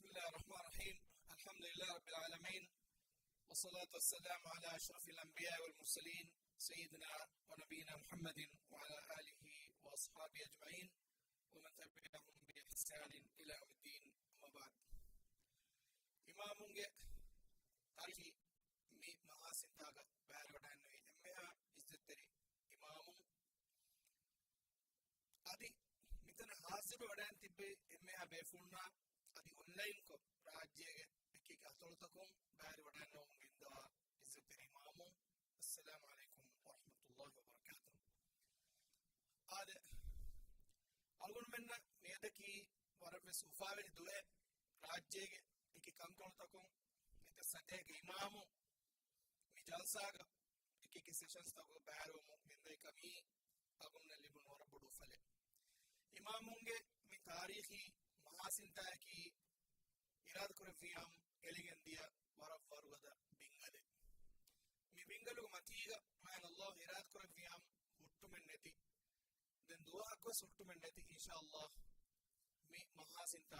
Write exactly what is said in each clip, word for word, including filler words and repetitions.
بسم الله الرحمن الرحيم. الحمد لله رب العالمين. والصلاة والسلام على أشرف الأنبياء والمرسلين سيدنا ونبينا محمد وعلى آله وأصحابه أجمعين ومن تبعهم بإحسان إلى يوم الدين. أما بعد. އިމާމުންގެ ތާރީޚީ މި މަހާސިންތާގަ ބައިވެރިވަޑައިންނެވި އެންމެހާ އިއްޒަތްތެރި އިމާމުން އަދި މިތަނަށް ހާޒިރުވެވަޑައިން ތިއްބެވި އެންމެހާ ބޭފުޅުންނާ އަދި އޮންލައިންކޮށް ރާއްޖޭގެ އެކި އަތޮޅުތަކުން ބައިވެރިވަޑައިންނެވުމުން ގެންދަވާ އިއްޒަތްތެރި އިމާމުން، އައްސަލާމު ޢަލައިކުމް ވަރަޙްމަތުﷲި ވަބަރަކާތުހު. އާދެ، އަޅުގަނޑުމެންނަށް މިއަދަކީ ވަރަށްވެސް އުފާވެރި ދުވަހެއް. ރާއްޖޭގެ އެކި ކަންކޮޅުތަކުން މިތައް ސަތޭކަ އިމާމުން މި ޖަލްސާގަ އެކި އެކި ސެޝަންސްތަކުގަ ބައިވެރިވަމުން ގެންދަވިކަމީ އަޅުގަނޑުމެންނަށް ލިބުނު ވަރަށް ބޮޑު އުފަލެއް. އިމާމުންގެ މި ތާރީޚީ މަހާސިންތާއަކީ އިރާދަކުރެއްވިއްޔާ އެޅިގެންދިޔަ ވަރަށް ވަރުގަދަ ބިންގަލެއް. މި ބިންގަލުގެ މަތީގަ މާތް ﷲ އިރާދަކުރެއްވިއްޔާ ހުއްޓުމެއްނެތި، ދެން ދުވަހަކުވެސް ހުއްޓުމެއްނެތި، އިންޝާﷲ މި މަހާސިންތާ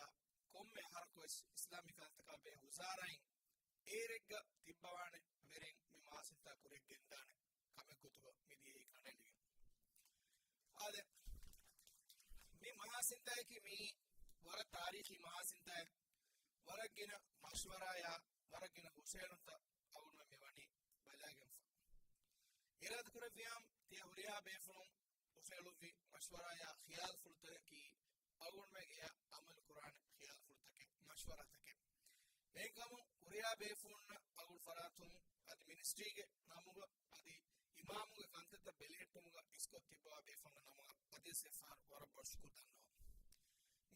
ކޮންމެ އަހަރަކުވެސް އިސްލާމީ ކަންތަކާ ބެހޭ ހުޒާރައިން އޭރެއްގަ ތިއްބަވާނެ ވެރިން މި މަހާސިންތާ ކުރިއަށް ގެންދާނެ ކަމެއް ގޮތުގަ މިދިޔައީ ކަނޑައެޅިގެން. އާދެ، މި މަހާސިންތާއަކީ މިއީ ވަރަށް ތާރީޚީ މަހާސިންތާއެއް. ވަރަށް ގިނަ މަޝްވަރާޔާ ވަރަށް ގިނަ ހުށައެޅުންތައް އަޅުގަނޑުމެން މިވަނީ ބަލައިގެންފަ. އިރާދަކުރެއްވިއްޔާ ތިޔަ ހުރިހާ ބޭފުޅުން ހުށައެޅުއްވި މަޝްވަރާޔާ ޚިޔާލުފުޅުތަކަކީ އަޅުގަނޑުމެން އެއަށް ޢަމަލު ކުރާނެ ޚިޔާލުފުޅުތަކެއް، މަޝްވަރާތަކެއް. އެހެންކަމުން ހުރިހާ ބޭފުޅުންނަށް އަޅުގަނޑު ފަރާތުން އަދި މިނިސްޓްރީގެ ނަމުގަ އަދި އިމާމުގެ ކަންތައްތައް ބެލެހެއްޓުމުގަ އިސްކޮށް ތިއްބަވާ ބޭފުޅުންގެ ނަމުގަ އަދިވެސް އެއްފަހަރު ވަރަށް ބޮޑު ޝުކުރު ދަންނަވަން.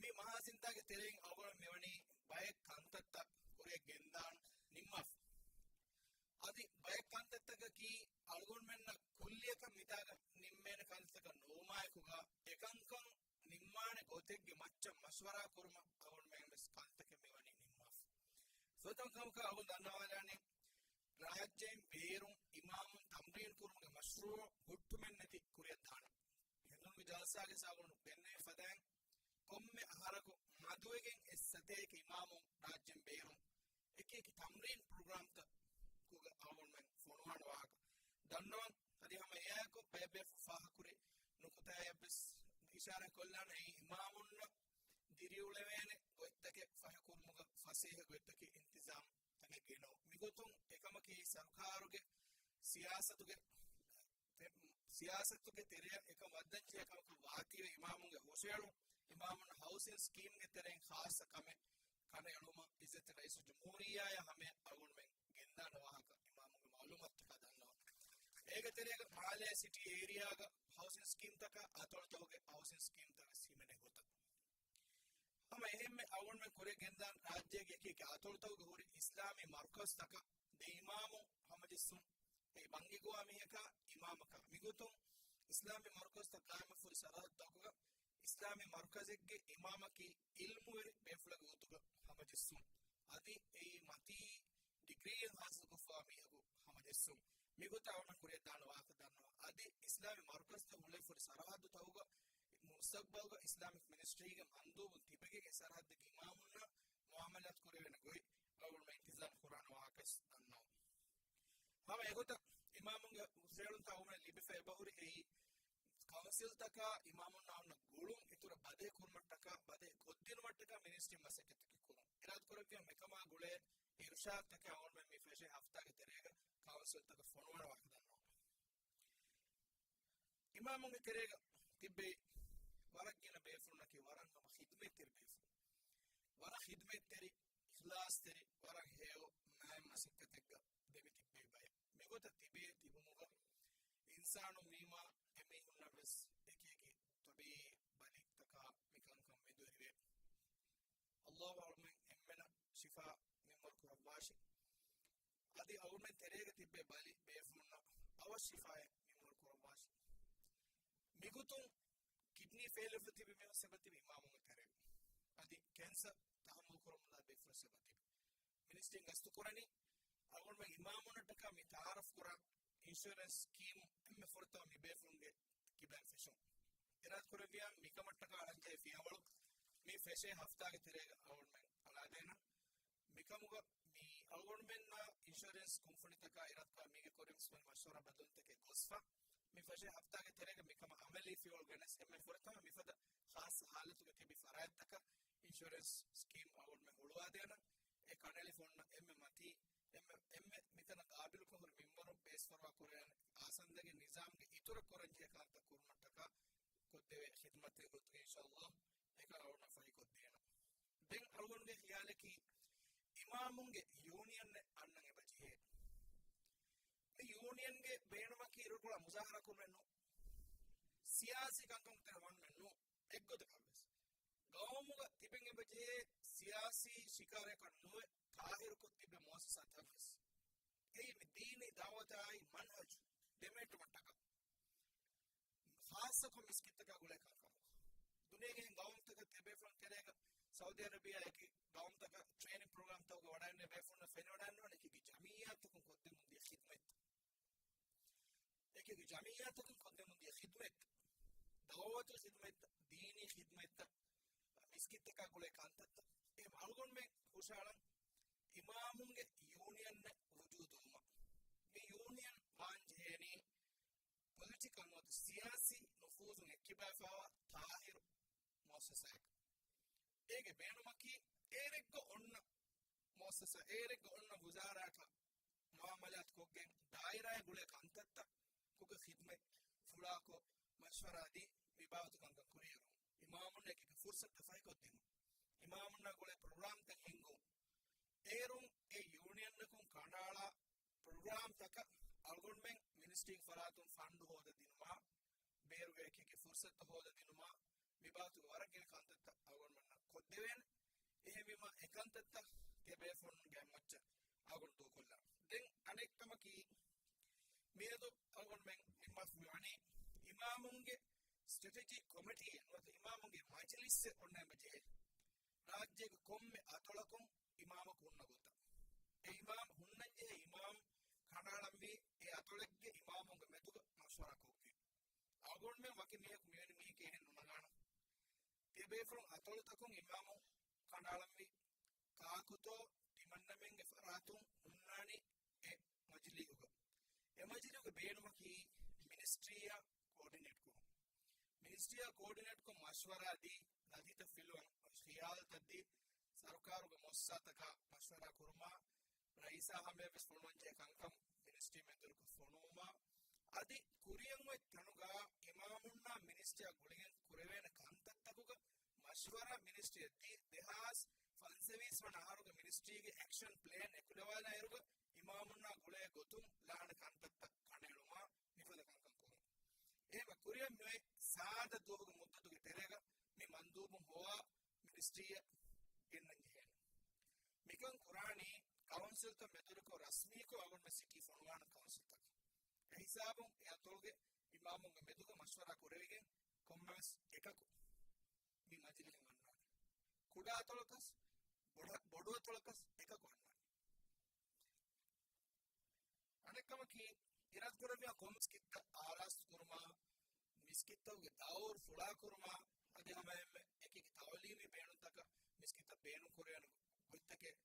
މި މަހާސިންތާގެ ތެރެއިން އަޅުގަނޑު މިވަނީ ބައެއް ކަންތައްތައް ކުރިއަށް ގެންދާން ނިންމާފަ. އަދި ބައެއް ކަންތައްތަކަކީ އަޅުގަނޑުމެންނަށް ކުއްލިއަކަށް މިތާގަ ނިންމޭނެ ކަންތައްތަކަށް ނުވުމާއެކުގަ އެކަންކަން ނިންމާނެ ގޮތެއްގެ މައްޗަށް މަޝްވަރާ ކުރުމަށް އަޅުގަނޑުމެން ވެސް ކަންތަކެއް މިވަނީ ނިންމާފަ. ފުރަތަމަ ކަމަކަށް އަޅުގަނޑު ދަންނަވާލާނީ ރާއްޖެއިން ބޭރުން އިމާމުން ތަމްރީން ކުރުމުގެ މަޝްރޫޢު ހުއްޓުމެއްނެތި ކުރިއަށް ދާނެ. ހެނދުނުގެ ޖަލްސާގެ ސާގުނު ދެންނެވި ފަދައިން ކޮންމެ އަހަރަކު މަދުވެގެން އެއް ސަތޭކަ އިމާމުން ރާއްޖެއިން ބޭރުން އެކި އެކި ތަމްރީން ޕްރޮގްރާމްތަކުގަ އަޅުގަނޑުމެން ފޮނުވާނެ ވާހަކަ ދަންނަވަން. އަދި ހަމަ އެއާއެކު ބައެއް ބޭފުޅުން ފާހަގަކުރި ނުކުތާއަށްވެސް އިޝާރާތް ކޮށްލާނެ އެއީ އިމާމުންނަށް ދިރިއުޅެވޭނެ ގޮތްތަކެއް ފަހިކުރުމުގަ ފަސޭހަ ގޮތްތަކެއް އިންތިޒާމް ތަނެއް ގެނައު. މިގޮތުން އެކަމަކީ ސަރުކާރުގެ ސިޔާސަތުގެ ތެ-، ސިޔާސަތުގެ ތެރެއަށް އެކަން ވައްދަންޖެހޭ ކަމަކަށް ވާތީވެ އިމާމުންގެ ހުށައެޅުން، އިމާމުން ހައުސިން ސްކީމްގެ ތެރެއިން ޚާއްޞަ ކަމެއް ކަނޑައެޅުމަށް އިއްޒަތްތެރި ރައީސުލްޖުމްހޫރިއްޔާއަށް ހަމަޔަށް އަޅުގަނޑުމެން ގެންދާނެ ވާހަކަ އިމާމުންގެ މަޢުލޫމާތުތަކާ ދަންނަވަން. އޭގެ ތެރޭގަ މާލޭ ސިޓީ އޭރިއާގަ ހައުސިން ސްކީމްތަކާ އަތޮޅުތަކުގެ ހައުސިން ސްކީމްތަކަށް ހިމެނޭ ގޮތަށް. ހަމަ އެހެންމެ އަޅުގަނޑުމެން ކުރިއަށް ގެންދާން ރާއްޖޭގެ އެކި އެކި އަތޮޅުތަކުގަ ހުރި އިސްލާމީ މަރުކަޒުތަކަށް ދެ އިމާމު ހަމަޖެއްސުން. އެ ބަންގި ގޮވާ މީހަކާ އިމާމަކާ. މިގޮތުން އިސްލާމީ މަރުކަޒުތައް ޤާއިމަށް ހުރި ސަރަހައްދުތަކުގަ އިސްލާމީ މަރުކަޒެއްގެ އިމާމަކީ ޢިލްމުވެރި ބޭފުޅެއްގެ ގޮތުގަ ހަމަޖެއްސުން. އަދި އެއީ މަތީ ޑިގްރީއެއް ޙާޞިލުކޮށްފަވާ މީހަކު ހަމަޖެއްސުން. މިގޮތަށް އަޅުގަނޑު ކުރިއަށްދާނެ ވާހަކަ ދަންނަވަން. އަދި އިސްލާމީ މަރުކަޒުތައް އުޅެފަ ހުރި ސަރަހައްދުތަކުގަ މުސްތަޤްބަލުގަ އިސްލާމިކް މިނިސްޓްރީގެ މަންދޫބުން ތިބެގެން އެ ސަރަހައްދުގެ އިމާމުންނާ މުޢާމަލާތު ކުރެވޭނެ ގޮތް އަޅުގަނޑުމެން އިންތިޒާމް ކުރާނެ ވާހަކަ ދަންނަވަން. ހަމަ އެގޮތަށް އިމާމުންގެ ހުށައެޅުންތައް އަޅުގަނޑުމެންނަށް ލިބިފަ އެބަހުރި އެއީ ކައުންސިލްތަކާ އިމާމުންނާ އޮންނަ ގުޅުން އިތުރަށް ބަދޭ ކުރުމަށްޓަކާ ބަދޭ ކޮށްދިނުމަށްޓަކާ މިނިސްޓްރީން މަސައްކަތްތަކެއް ކުރުން. އިރާދަކުރެއްވިޔާ މިކަމާ ގުޅޭ އިރުޝާދުތަކެއް އަޅުގަނޑުމެން މި ފެށޭ ހަފްތާގެ ތެރޭގަ ކައުންސިލްތަކަށް ފޮނުވާނެ ވާހަކަ ދަންނަވަން. އިމާމުންގެ ތެރޭގަ ތިއްބެވި ވަރަށް ގިނަ ބޭފުޅުންނަކީ ވަރަށް ހަމަ ޚިދުމަތްތެރި ބޭފުޅުން. ވަރަށް ޚިދުމަތްތެރި، އިޚްލާޞްތެރި، ވަރަށް ހެޔޮ މާތް މަސައްކަތެއްގަ ދެމިތިއްބެވި ބައެއް. މިގޮތަށް ތިބޭ ތިބުމުގަ އިންސާނުން ވީމާ އެމީހުންނަށް ވެސް އެކި އެކި ތަބީޢީ ބަލިތަކާ މިކަންކަން މެދުވެރިވޭ. ﷲ އަޅުމެން އެންމެނަށް ޝިފާ މިންވަރު ކުރައްވާށި. އަދި އަޅުމެން ތެރޭގަ ތިއްބެވި ބަލި ބޭފުޅުންނަށް އަވަސް ޝިފާއެއް މިންވަރު ކުރައްވާށި. މިގޮތުން ކިޑްނީ ފެއިލްވެފަ ތިބި މީހުން އެބަ ތިބި އިމާމުންގެ ތެރޭގަ. އަދި ކެންސަރ ތަޙައްމަލް ކުރަމުންދާ ބޭފުޅުން އެބަ ތިބި. މިނިސްޓްރީން ގަސްތު ކުރަނީ އަޅުގަނޑުމެން އިމާމުންނަށްޓަކާ މި ތަޢާރަފް ކުރާ އިންޝުއަރެންސް ސްކީމް އެންމެ ފުރަތަމަ މި ބޭފުޅުންގެ ކިބައިން ފެށުން. އިރާދަކުރެއްވިޔާ މިކަމަށްޓަކާ އަޅަންޖެހޭ ފިޔަވަޅު މި ފެށޭ ހަފްތާގެ ތެރޭގަ އަޅުގަނޑުމެން އަޅާ ދޭނަން. މިކަމުގަ މި އަޅުގަނޑުމެންނާ އިންޝުރެންސް ކުންފުނިތަކާ އިރާދަކުރާ މީގެ ކުރިން މަޝްވަރާ ބަދަލުތަކެއް ގޮސްފަ. މި ފަށޭ ހަފްތާގެ ތެރޭގަ މިކަމަށް އަމަލީ ފިޔަވަޅު ގެނެސް އެންމެ ފުރަތަމަ މިފަދަ ޚާއްޞަ ހާލަތުގަ ތިބި ފަރާތްތަކަށް އިންޝުރެންސް ސްކީމް އަޅުގަނޑުމެން ހުޅުވާދޭނަން. އެ ކަނޑައެޅިފަ އޮންނަ އެންމެ މަތީ، އެންމެ، އެންމެ މިތަނަށް ގާބިލުކޮށް ހުރި މިންވަރު ބޭސްފަރުވާ ކުރެވޭނެ އާސަންދެގެ ނިޒާމްގެ އިތުރަށް ކުރަންޖެހޭ ކަންތައް ކުރުމަށްޓަކާ ކޮށްދެވޭ ޚިދުމަތެއް ގޮތުގައި އިންޝާﷲ އެކަން އަޅުގަނޑަށް ފަހިކޮށްދޭނަން. ދެން އަޅުގަނޑުގެ ޚިޔާލަކީ އިމާމުންގެ ޔޫނިއަންއެއް އަންނަން އެބަޖެހޭ. މި ޔޫނިއަންގެ ބޭނުމަކީ އިރުކޮޅަށް މުޒާހަރާ ކުރުމެއް ނޫން. ސިޔާސީ ކަންކަމުގެ ތެރެއަށް ވަންމެއް ނޫން. އެއްގޮތަކަށްވެސް ގައުމުގަ ތިބެން އެބަޖެހޭ ސިޔާސީ ޝިކާރައަކަށް ނުވެ ތާހިރުކޮށް ތިބޭ މުއައްސަސާތައްވެސް. އެއީ މި ދީނީ ދައުވަތާއި މަންހަޖު ދެމެހެއްޓުމަށްޓަކާ. ޚާއްޞަކޮށް މިސްކިތްތަކާ ގުޅޭ ކަންކަމަށް. ދުނިޔޭގެ ގައުމުތަކަށް ތިޔަބޭފުޅުން ތެރޭގަ ސައުދީ އަރަބިއާ އެކި ގައުމުތަކަށް ޓްރޭނިން ޕްރޮގްރާމްތަކުގަ ވަޑައިގެންނެވި ބޭފުޅުންނަށް ފެނިވަޑައިގަންނަވާނެ އެކި ޖަމިއްޔާތަކުން ކޮށްދެމުން ދިޔަ ޚިދުމަތްތައް. އެކި ޖަމިއްޔާތަކުން ކޮށްދެމުން ދިޔަ ޚިދުމަތް، ދައުވަތު ޚިދުމަތް، ދީނީ ޚިދުމަތް، މިސްކިތްތަކާ ގުޅޭ ކަންތައްތައް. އެހެން އަޅުގަނޑުމެން ހުށަހަޅަން އިމާމުންގެ ޔޫނިއަން ވުޖޫދުވުމަށް. މި ޔޫނިއަން ވާން ޖެހޭނީ ޕޮލިޓިކަލް ނުވަތަ ސިޔާސީ ނުފޫޒުން އެއްކިބާފައިވާ ތާހިރު މުއައްސަސާއެއް. އޭގެ ބޭނުމަކީ އޭރެއްގަ އޮންނަ މުއައްސަސާ، އޭރެއްގަ އޮންނަ ވުޒާރާއަކަށް މުއާމަލާތު ކޮށްގެން ދާއިރާއެއް ގުޅޭ ކަންތައްތައް ކުގަ ޚިދުމަތް ފުޅާކޮށް މަޝްވަރާ ދީ މި ބާވަތު ކަންކަން ކުރިއެރުން. އިމާމުންނަށް އެކި ފުރުސަތުތައް ފަހިކޮށްދިނުން. އިމާމުންނާ ގުޅޭ ޕްރޮގްރާމްތައް ހިންގުން. އޭރުން އެ ޔޫނިއަންއަކުން ކަނޑައަޅާ ޕްރޮގްރާމްތަކަށް އަޅުގަނޑުމެން މިނިސްޓްރީގެ ފަރާތުން ފަންޑު ހޯދަދިނުމާ، ބޭރުގެ އެކި އެކި ފުރުސަތު ހޯދަދިނުމާ، މި ބާވަތުގެ ވަރަށް ގިނަ ކަންތައްތައް އަޅުގަނޑުމެންނަށް ކޮށްދެވޭނެ. އެހެންވީމަ އެ ކަންތައްތައް ތިޔަބޭފުޅުންގެ މައްޗަށް އަޅުގަނޑު ދޫކޮށްލާ. ދެން އަނެއްކަމަކީ، މިއަދު އަޅުގަނޑުމެން ނިންމާފަ މިވަނީ އިމާމުންގެ ސްޓްރެޓެޖިކް ކޮމިޓީއެއް ނުވަތަ އިމާމުންގެ މަޖިލިސްއެއް އޮންނަ އެބަޖެހޭ. ރާއްޖޭގެ ކޮންމެ އަތޮޅަކުން އިމާމަކު ހުންނަ ގޮތަށް. އެ އިމާމް ހުންނަންޖެހޭ އިމާމް ކަނޑައަޅަންވީ އެ އަތޮޅެއްގެ އިމާމުންގެ މެދުގަ މަޝްވަރާ ކޮށްގެން. އަޅުގަނޑުމެން ވަކި މީހަކު މިވެނި މީހެކޭ އެހެން ނުނަގާނަން. ތިޔަބޭފުޅުން އަތޮޅުތަކުން އިމާމު ކަނޑައަޅަންވީ ކާކުތޯ ތިމަންނަމެންގެ ފަރާތުން ހުންނާނީ އެ މަޖިލީހުގަ. އެ މަޖިލީހުގެ ބޭނުމަކީ މިނިސްޓްރީއާ ކޯޑިނޭޓް ކުރުން. މިނިސްޓްރީއާ ކޯޑިނޭޓްކޮށް މަޝްވަރާ ދީ، ލަދީތައް ފިލުވަން، ޚިޔާލުތައް ދީ، ސަރުކާރުގެ މުއައްސަސާތަކާ މަޝްވަރާ ކުރުމާ، ރައީސާ ހަމަޔަށްވެސް ފޮނުވަންޖެހޭ ކަންކަން މިނިސްޓްރީ މެދުވެރިކޮށް ފޮނުވުމާ، އަދި ކުރިއަށް އޮތް ތަނުގަ އިމާމުންނާ މިނިސްޓްރީއާ ގުޅިގެން ކުރެވޭނެ ކަންތައްތަކުގަ މަޝްވަރާ މިނިސްޓްރީއަށް ދީ، ދެހާސް ފަންސަވީސް ވަނަ އަހަރުގެ މިނިސްޓްރީގެ އެކްޝަން ޕްލޭން އެކުލަވާލާ އިރުގަ އިމާމުންނާ ގުޅޭ ގޮތުން ލާނެ ކަންތައްތައް ކަނޑައެޅުމާ މިފަދަ ކަންކަން ކުރުން. އެހެންވެ ކުރިއަށް މިއޮތް ސާދަ ދުވަހުގެ މުއްދަތުގެ ތެރޭގަ މި މަންދޫބުން ހޮވާ މިނިސްޓްރީއަށް ގެންނަން ޖެހޭނެ. މިކަން ކުރާނީ ކައުންސިލްތައް މެދުވެރިކޮށް ރަސްމީކޮށް އަޅުގަނޑުމެން ސިޓީ ފޮނުވާނެ ކައުންސިލްތަކަށް. އެހިސާބުން އެ އަތޮޅުގެ އިމާމުންގެ މެދުގަ މަޝްވަރާ ކުރެވިގެން ކޮންމެވެސް އެކަކު މި މަޖިލީހަށް އަންނާނެ. ކުޑަ އަތޮޅަކަސް، ބޮޑަ-، ބޮޑު އަތޮޅަކަސް އެކަކު އަންނާނެ. އަނެއްކަމަކީ، އިރާދަކުރެއްވިޔާ ކޮންމެ މިސްކިތްތައް އާރާސްތު ކުރުމާ، މިސްކިތްތަކުގެ ދައުރު ފުޅާކުރުމާ، އަދި ހަމައެހެންމެ އެކި ތައުލީމީ ބޭނުންތަކަށް މިސްކިތަށް ބޭނުންކުރެވޭނެ ގޮތްތަކެއް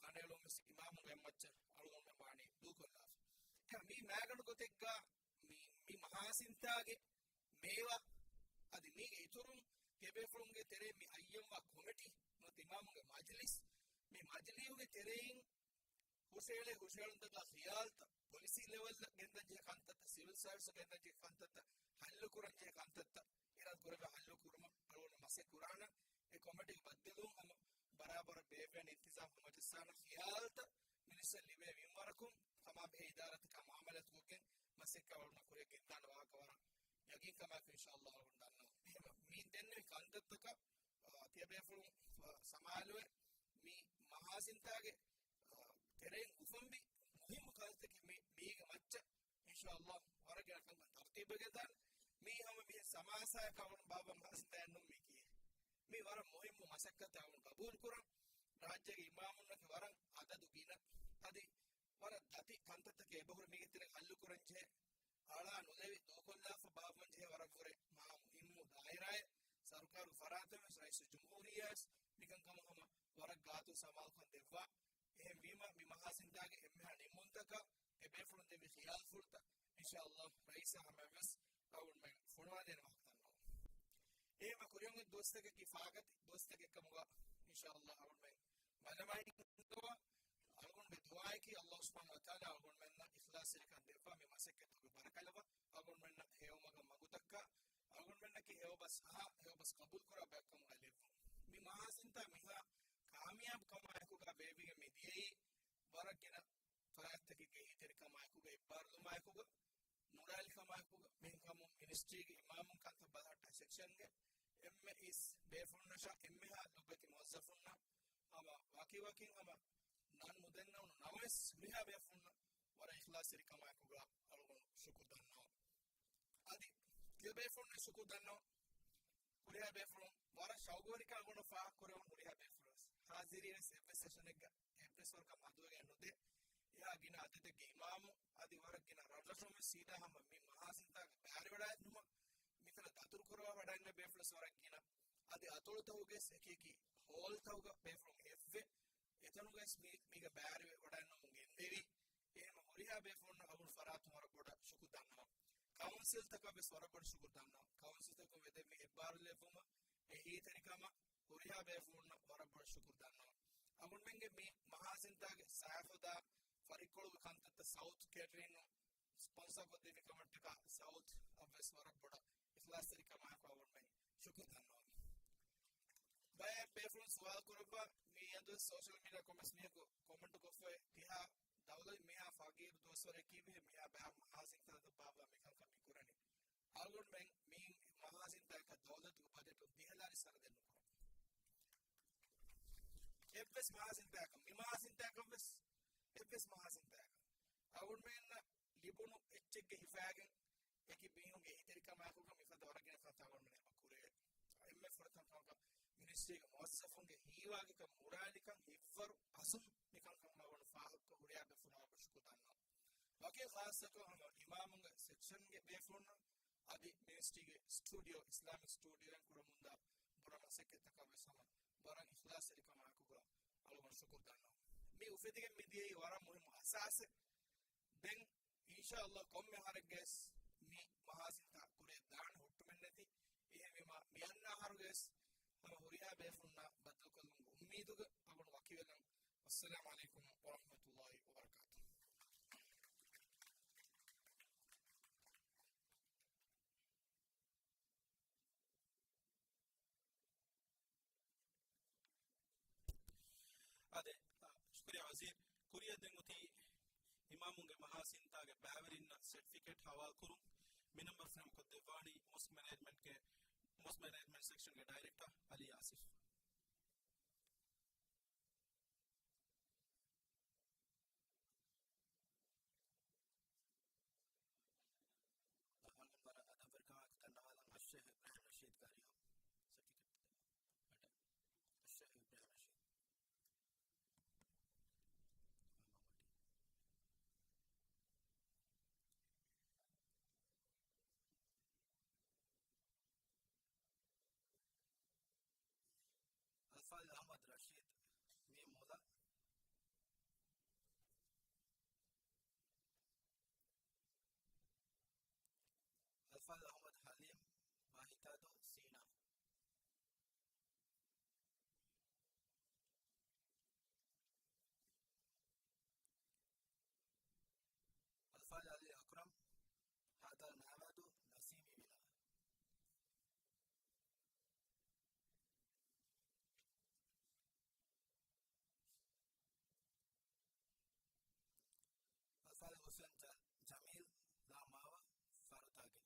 ކަނޑައެޅުމަށް އިމާމުންގެ މައްޗަށް އަޅުގަނޑުމެން ވާނީ ދޫކޮށްލާފަ. އެ މީ މައިގަނޑު ގޮތެއްގަ މި، މި މަހާސިންތާގެ މޭވާ އަދި މީގެ އިތުރުން ތިޔަބޭފުޅުންގެ ތެރެއިން މި އައްޔަންވާ ކޮމިޓީ ނުވަތަ އިމާމުންގެ މަޖިލިސް، މި މަޖިލީހުގެ ތެރެއިން ހުށައެޅޭ ހުށައެޅުންތަކާ ޚިޔާލުތައް، ޕޮލިސީ ލެވެލްއަށް ގެންދަންޖެހޭ ކަންތައްތައް، ސިވިލް ސާވިސްއަށް ގެންދަންޖެހޭ ކަންތައްތައް، ހައްލުކުރަންޖެހޭ ކަންތައްތައް އިރާދަކުރެއްވިޔާ ހައްލުކުރުމަށް އަޅުގަނޑު މަސައްކަތް ކުރާނަން. އެ ކޮމިޓީގެ ބައްދަލުވުން ހަމަ ބަރާބަރަށް ބޭއްވޭނެ އިންތިޒާމް ހަމަޖައްސާނަން. ޚިޔާލުތައް މިނިސްޓަށް ލިބޭ މިންވަރަކުން ހަމަ ބެހޭ އިދާރާތަކާ މުއާމަލާތު ކޮށްގެން މަސައްކަތް އަޅުގަނޑު ކުރިއަށް ގެންދާނެ ވާހަކަ ވަރަށް ޔަގީންކަމާއެކު އިންޝާﷲ އަޅުގަނޑު ދަންނަވަން. އެހެން މި ދެންނެވި ކަންތައްތަކަށް އާ، ތިޔަބޭފުޅުން ސަމާލުވެ މި މަހާސިންތާގެ، އާ، ތެރެއިން އުފަންވި މުހިއްމު ކަންތަކެއް މި، މީގެ މައްޗަށް އިންޝާﷲ ވަރަށް ގިނަ ކަންކަން ތަރުތީބުވެގެންދާނެ. މީ ހަމަ މިހެން ސަމާސާއަކަށް އަޅުގަނޑު ބާއްވާ މަހާސިންތާއެއް ނޫން މީކީ. މީ ވަރަށް މުހިއްމު މަސައްކަތެއް އަޅުގަނޑު ގަބޫލުކުރަން. ރާއްޖޭގެ އިމާމުންނަކީ ވަރަށް އަދަދު ގިނަ އަދި ވަރަށް ދަތި ކަންތައްތަކެއް އެބަހުރި މީގެ ތެރެ ހައްލުކުރަންޖެހޭ. އަޅާ ނުލެވި ދޫކޮށްލާފަ ބާއްވަންޖެހޭ ވަރަށްވުރެ މާ މުހިއްމު ދާއިރާއެއް. ސަރުކާރުގެ ފަރާތުން ވެސް ރައީސުލްޖުމްހޫރިއްޔާ ވެސް މިކަންކަމަށް ހަމަ ވަރަށް ގާތު ދުވަސް ހަމައަލުކަން ދެއްވާ. އެހެންވީމަ، މި މަހާސިންތާގެ އެންމެހާ ނިންމުންތަކަށް އެ ބޭފުޅުން ދެއްވި ޚިޔާލުފުޅުތައް އިންޝާﷲ ރައީސާ ހަމައަށްވެސް އަޅުގަނޑުމެން ފޮނުވާދޭނެ ވަގުތަށްނޯ. އެހެންމަ ކުރިއަށް ދުވަސްތަކަކީ ފާގަތި ދުވަސްތަކެއް ކަމުގަ އިންޝާﷲ އަޅުގަނޑުމެން މަލަމާއި އަޅުގަނޑުގެ ދުޢާއަކީ ﷲ ސުބްޙާނަހޫ ވަތަޢާލާ އަޅުގަނޑުމެންނަށް އިޚްލާޞްތެރިކަން ދެއްވާ މި މަސައްކަތުގެ ބަރަކަތް ލައްވާ އަޅުގަނޑުމެންނަށް ހެޔޮމަގަށް މަގުދައްކާ އަޅުގަނޑުމެންނަކީ ހެޔޮބަސް އަހާ ހެޔޮބަސް ޤަބޫލުކުރާ ބަޔަކު ކަމުގަ ލެއްވުން. މި މަހާސިންތާ މިހާ ކާމިޔާބު ކަމާއެކުގަ ބޭއްވިގެން މިދިޔައީ ވަރަށް ގިނަ ފަރާތްތަކެއްގެ އެހީތެރިކަމާއެކުގަ، އެއްބާރުލުމާއެކުގަ، މުރާލިކަމާއެކުގަ، މިހެންކަމުން މިނިސްޓްރީގެ އިމާމުން ކަންތައް ބަލަހައްޓާ ސެކްޝަންގެ އެންމެ އިސް ބޭފުޅުންނަށާ އެންމެހާ ލޮބުވެތި މުވައްޒަފުންނަށް ހަމަ ވަކިވަކިން ހަމަ ނަން ނުދެންނެވުނު ނަމަވެސް ހުރިހާ ބޭފުޅުންނަށް ވަރަށް އިޚްލާޞްތެރިކަމާއެކުގަ އަޅުގަނޑު ޝުކުރު ދަންނަވަން. އަދި ތިޔަބޭފުޅުންނަށް ޝުކުރު ދަންނަވަން. ހުރިހާ ބޭފުޅުން ވަރަށް ޝައުގުވެރިކަން އަޅުގަނޑު ފާހަގަކުރެވުނު ހުރިހާ ބޭފުޅުން ވެސް. ހާޒިރީ ވެސް އެއްވެސް ސެޝަނެއްގަ އެއްވެސް ވަރަކަށް މަދުވެގެން ނުދޭ. އެހާ ގިނަ އަދަދެއްގެ އިމާމު އަދި ވަރަށް ގިނަ ރަށްރަށުން ވެސް ސީދާ ހަމަ މި މަހާސިންތާގަ ބައިވެރިވެވަޑައިގެން މިތަނަށް ދަތުރު ކުރައްވާ ވަޑައިގެން ބޭފުޅުން ވެސް ވަރަށް ގިނަ. އަދި އަތޮޅުތަކުގަ ވެސް އެކި އެކި ހޯލްތަކުގަ ބޭފުޅުން އެއްވެ. އެތަނުގަ ވެސް މި، މީގަ ބައިވެރިވެވަޑައިގެން ގެންދެވި. އެހެން ހުރިހާ ބޭފުޅުންނަށް އަޅުގަނޑު ފަރާތުން ވަރަށް ބޮޑަށް ޝުކުރު ދަންނަވަން. ކައުންސިލްތަކަށް ވެސް ވަރަށް ބޮޑަށް ޝުކުރު ދަންނަވަން. ކައުންސިލްތަކުން ވެދެއްވި އެއްބާރުލެއްވުމަށް އެހީތެރިކަމަށް ހުރިހާ ބޭފުޅުންނަށް ވަރަށް ބޮޑަށް ޝުކުރު ދަންނަވަން. އަޅުގަނޑުމެންގެ މި މަހާސިންތާގެ ސައިފަދާ ފަރިއްކޮޅުގެ ކަންތައްތައް ސައުތް ކޭޓްރިން ސްޕޮންސަރކޮށްދެއްވި ކަމަށްޓަކާ ސައުތް އަށްވެސް ވަރަށް ބޮޑަށް އިޚްލާޞްތެރިކަމާއެކު އަޅުގަނޑުމެން ޝުކުރު ދަންނަވަން. ބައެއް ބޭފުޅުން ސުވާލު ކުރައްވާ މިއަދު ސޯޝަލް މީޑިއާ ކޮމެންޓްސް މީހަކު ކޮމެންޓް ކޮށްފައި ތިހާ ދައުލަތް މިހާ ފަގީރު ދުވަސްވަރެއް ކީއްވެ މިހާ ބައި މަހާސިންތާ ބާއްވާ މިކަންކަން މި ކުރަނީ. އަޅުގަނޑުމެން މި މަހާސިންތާއަކަށް ދައުލަތުގެ ބަޖެޓުން ދިހަ ލާރި ސަރަދެއް ނުކުރަން. އެއްވެސް މަހާސިންތާއަކަށް، މި މަހާސިންތާއަކަށް ވެސް، އެއްވެސް މަހާސިންތާއަކަށް އަޅުގަނޑުމެންނަށް ލިބުނު އެއްޗެއްގެ ހިފައިގެން އެކި މީހުންގެ އެހީތެރިކަމާއެކުގަ މިފަދަ ވަރަށް ގިނަ ކަންތައް އަޅުގަނޑުމެން ކުރޭ. އެންމެ ފުރަތަމަ ކަމަކަށް މިނިސްޓްރީގެ މުވައްޒަފުންގެ ހީވާގިކަން، މުރާލިކަން، ހިތްވަރު އަޒުމް މިކަންކަން އަޅުގަނޑު ފާހަގަކޮށް ހުރިހާ ބޭފުޅުންނަށް ޝުކުރު ދަންނަވަން. ވަކި ޚާއްޞަކޮށް ހަމަ އިމާމުންގެ ސެކްޝަންގެ ބޭފުޅުންނަށް އަދި މިނިސްޓްރީގެ ސްޓޫޑިއޯ، އިސްލާމިކް ސްޓޫޑިއޯއިން ކުރަމުންދާ ބުރަ މަސައްކަތްތަކަށް ވެސް ހަމަ ވަރަށް އިޚްލާޞްތެރިކަމާއެކުގަ އަޅުގަނޑު ޝުކުރު ދަންނަވަން. މި އުފެދިގެން މިދިޔައީ ވަރަށް މުހިއްމު އަސާސެއް. ދެން އިންޝާﷲ ކޮންމެ އަހަރެއްގަވެސް މި މަހާސިންތާ ކުރިއަށް ދާން ހުއްޓުމެއްނެތި. އެހެންވީމަ މިއަންނަ އަހަރުގަވެސް ހަމަ ހުރިހާ ބޭފުޅުންނާ ބައްދަލުކޮށްލުމުގެ އުއްމީދުގަ އަޅުގަނޑު ވަކިވެލަން. ވައްސަލާމު ޢަލައިކުމް ވަރަޙްމަތުﷲ ވަބަރަކާތުހު. އާދެ، އާ، ޝުކުރިއްޔާ ވަޒީރު. ކުރިއަށް ދެން އޮތީ އިމާމުންގެ މަހާސިންތާގެ ބައިވެރިންނަށް ސެޓްފިކެޓް ހަވާލުކުރުން. މި ނަމްބަރު ފެނުމަކޮށްދެއްވާނީ މޮސްކް މެނޭޖްމަންޓްގެ، މޮސްކް މެނޭޖްމަންޓް ސެކްޝަންގެ ޑައިރެކްޓަރ އަލީ އާސިފް. އަހަރެން ވަރަށް އަދަބުވެރިކަމާއެކު ދަންނަވާލަން އައްޝޭޚް އިބްރާހިމް ރަޝީދު ގާރިއަށް ސެޓްފިކެޓް ދޭން. އައްޝޭޚް އިބްރާހިމް ރަޝީދު. އަލްފާޟިލް އަޙްމަދު ރަޝީދު މީ މުލަ. އަލްފާޟިލް އަޙްމަދު ޙަލީމް ވާހިތާދޫ ސީނާ. އަލްފާޟިލް ޢަލީ އަކްރަމް ހާދަލް ނައިވާދޫ ނަސީމީ ވިލާ. އަލްފާޟިލް ޙުސައިން ޖަ-، ޖަމީލް ލާމާވަ ފަރުދާގެ.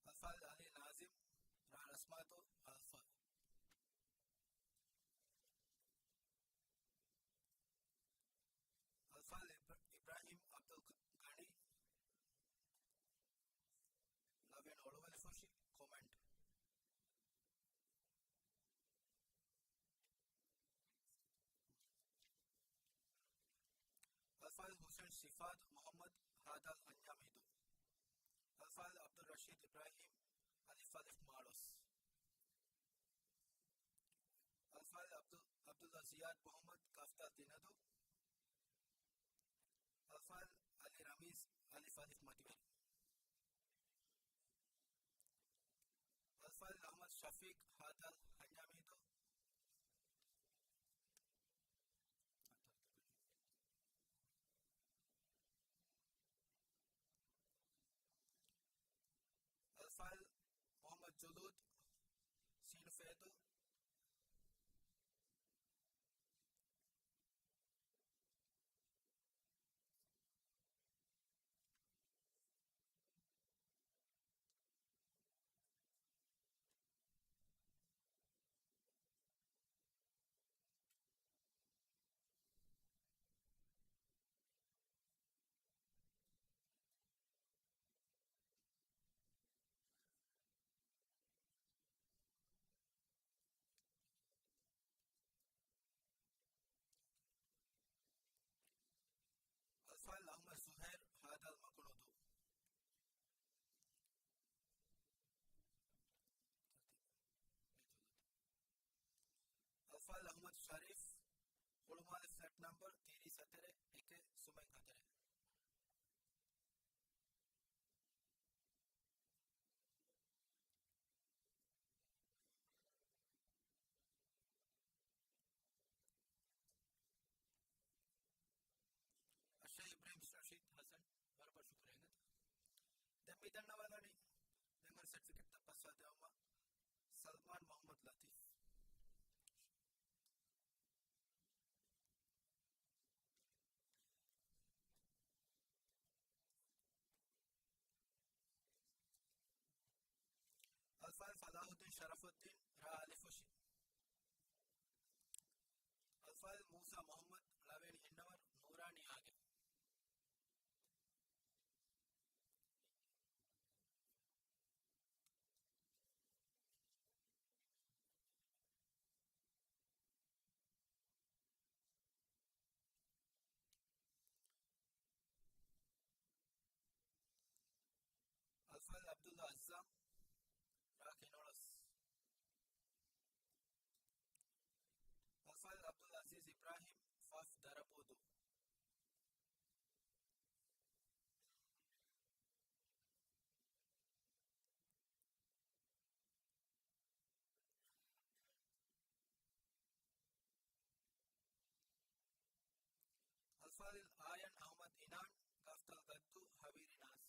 އަލްފާޟިލް ޢަލީ ނާޒިމް ރާ ރަސްމާދޫ އަލްފާޟިލް. އަލްފާޟިލް އިބްރ-، އިބްރާހިމް ޢަބްދުލް ޣަނީ ލަވިޔަން އޮޅުވެލިފުށި ކޮމެންޓް. އަލްފާޟިލް ޙުސައިން ޝިފާދު މުޙައްމަދު ހާދަލް އަންޏާމީދޫ. އަލްފާޟިލް ޢަބްދުއްރަޝީދު ސައީދު އިބްރާހިމް، އަލިފް އަލިފް މާޅޮސް. އަލްފާޟިލް ޢަބްދު-، ޢަބްދުﷲ ޒިޔާދް މުޙައްމަދު، ކާފްދާލް ދިނަދޫ. އަލްފާޟިލް ޢަލީ ރަމީޒް، އަލިފް އަލިފް މަތިވެރި. އަލްފާޟިލް އަޙްމަދު ޝަފީޤް، ހާދާލް ހަންޏާމީދޫ. އަލްފާޟިލް މުޙައްމަދު ޖުލޫދު، ސީނު ފޭދޫ. އަލްފާޟިލް އަޙްމަދު ޒުހައިރު، ހާދާލް މަކުނޫދޫ. އަލްފާޟިލް އަޙްމަދު ޝަރީފް، ހުޅުމާލެ ފްލެޓް ނަމްބަރު ތިރީސް ހަތަރެއް އެކެއް ސުމެއް ހަތަރެއް. އައްޝައިޚް އިބްރާހީމް ރަޝީދު ޙަސަން، ވަރަށް ބޮޑަށް ޝުކުރިއްޔާ އިނގޭތަ. ދެން މި ދަންނަވާލަނީ، ދެން އަން ސަޓްފިކެޓްތައް ފައްސާ ދެވުމަށް ސަލްމާން މުޙައްމަދު ލަތީފް. އަލްފާޟިލް ޞަލާޙުއްދީން ޝަރަފުއްދީން، ރ އަލިފުށި. އަލްފާޟިލް މޫސާ މުޙައްމަދު، ޅަވެނި ހިންނަވަރު، ނޫރާނީ އާގެ. އަލްފާޟިލް ޢަބްދުﷲ އައްޒާމް، ރ ކިނޮޅޮސް. އަލްފާޟިލް ޢަބްދުލް ޢަޒީޒް އިބްރާހީމް، ފ ދަރަބޫދޫ. އަލްފާޟިލް އާޔަން އަޙްމަދު އިނާން، ގ ގައްދޫ، ހަވީރި ނާސް.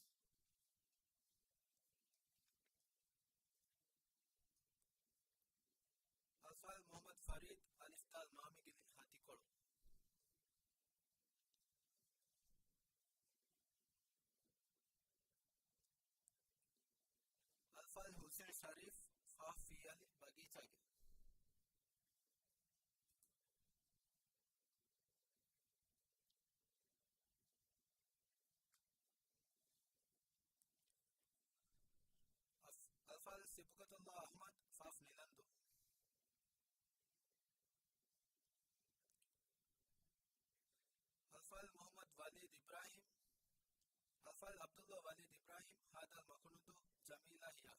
އަލްފާޟިލް މުޙައްމަދު ފަރީދު، އަލިފް ދާލް މާމިގިލި، ހަތިކޮޅު. އަލްފާޟިލް ޙުސައިން ޝަރީފް، ފ ފިޔަލި، ބަގީޗާގެ. އަލްފާޟިލް ޞިބްޣަތުﷲ އަޙްމަދު، ފ ނިލަންދޫ. އަލްފާޟިލް މުޙައްމަދު ވަލީދު އިބްރާހީމް، އަލްފާޟިލް ޢަބްދުﷲ ވަލީދު އިބްރާހީމް، ހ ދާލް މަކުނޫދޫ، ޖަމީލާ ހިޔާ.